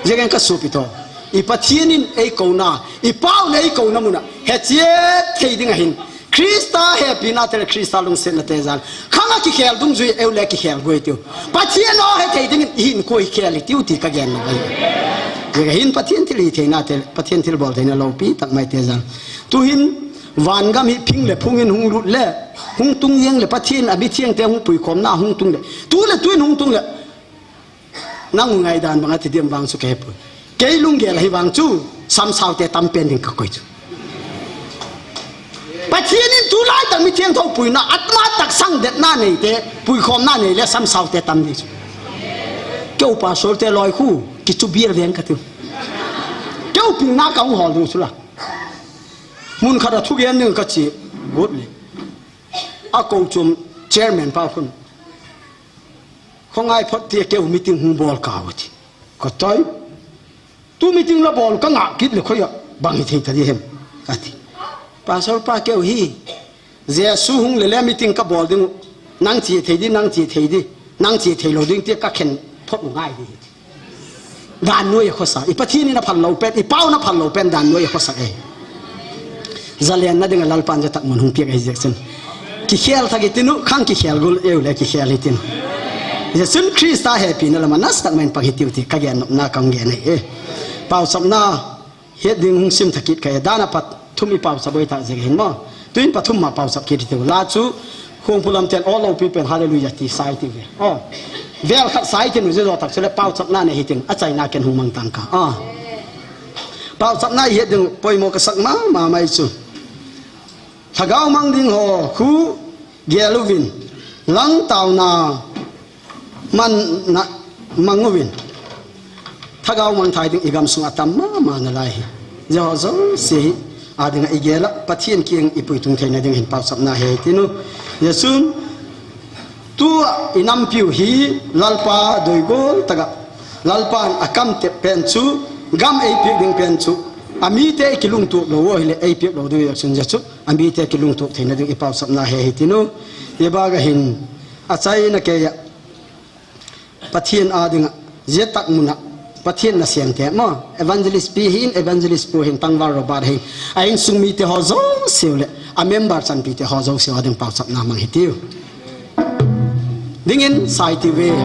Ajeh chu ka sopi te ho. I Pathen in eikouna, i Pau in eikouna mun a. Hechet thei ding ahin. Christa hepina te le Christa lungsetna te jal. Khang a kikhel dungjui eiu le kikhel goi tiu. Pathen o hethei dingin ihin koi khel i tiu ti kagen lou ahi. Ajeh hin Pathen thilhih theina te, Pathen thilbol theina loupi tak mai te jal. Tu hin vangam hi phing le phung in hung lut le, hung tung jeng le Pathen a mitheng te hung puikhomna hung tung le. Tu le tu in hung tung le. Nang u ngaidan bang ati diam vang chu kahepoi. Kei lunggel ahi vang chu, samsao te tam pen ding kakoi chu. Pathen in tulai tah mitheng thou puina, atma tak sang detna nei te, puikhomna nei le samsao te tam ding chu. Keu pastor te loi khu, kichu bial veng katiu. Keu pina kahung hol ding chu la. Mun khat a thugen ding kachi, got le. Akou chom chairman pa khun. Khongai phot ti keu meeting hung bol kau ti. Ka toi. Tu meeting la bol ka ngah kit le khoi a bang hithei ta di hem. Ati. Pastor pa keu hi. Jesu hung le le meeting ka bol ding. Nang che thei di, nang che thei di. Nang che thei lou ding ti kakhen phot u ngai di. Dan noi a khosa, i Pathen in aphal lou pen, i Pau in aphal lou pen, dan noi a khosa e. Jalenna dinga Lalpan jatak mun hung piak ahi jeh chun. Kikhel thak i tinu, khang kikhel gul eiu le kikhel i tinu. Jeh chun Christa hepina lama nasatah mai in pang hitiu ti, kagen nopna kahung gen ahi e. Pauchapna, het ding hung sim thak kit ka e, dan a pat thum i pauchap boi ta jeh hin mo. Tuin pathum ma pauchap kit i tiu. La chu, Khongphu lamten o loupi pen hallelujah ti sai ti ve. O. Vel khat sai ti nu je jo tak chule pauchapna nei hitin achaina ken hung mang tang ka. A. Pauchapna hi ding poimo ka sak mama mai chu. Lhagao mang ding ho khu gel uvin lang tauna man na mang uvin. Lhagao mangthai ding i gamsung a tam mama nalai hi. Jehovah jouse hi a dinga i gel a, Pathen kiang i puitung theina ding hin pauchapna hi tinu. Jesun, tua i nampiu hi Lalpa doigol taka, Lalpan a kam tep pen chu, gam ei piak ding pen chu, Amite ikilungtup lou u ahile, eipeh lou diu ahi, chun jeh chun, amite kilungtup theina diu ipausapna ahi, ahi tinu. Ibang ahin, achaina keiya, Pathen a dinga, jia tak muna, Pathen nasem te, mo, Evangelist pi hin, Evangelist pu hin, Tangval Robert hin, a insung mite ho jouse u le, a member chanpite ho jouse u a ding pausapna mang hitiu. Dingin, sai tiu ve.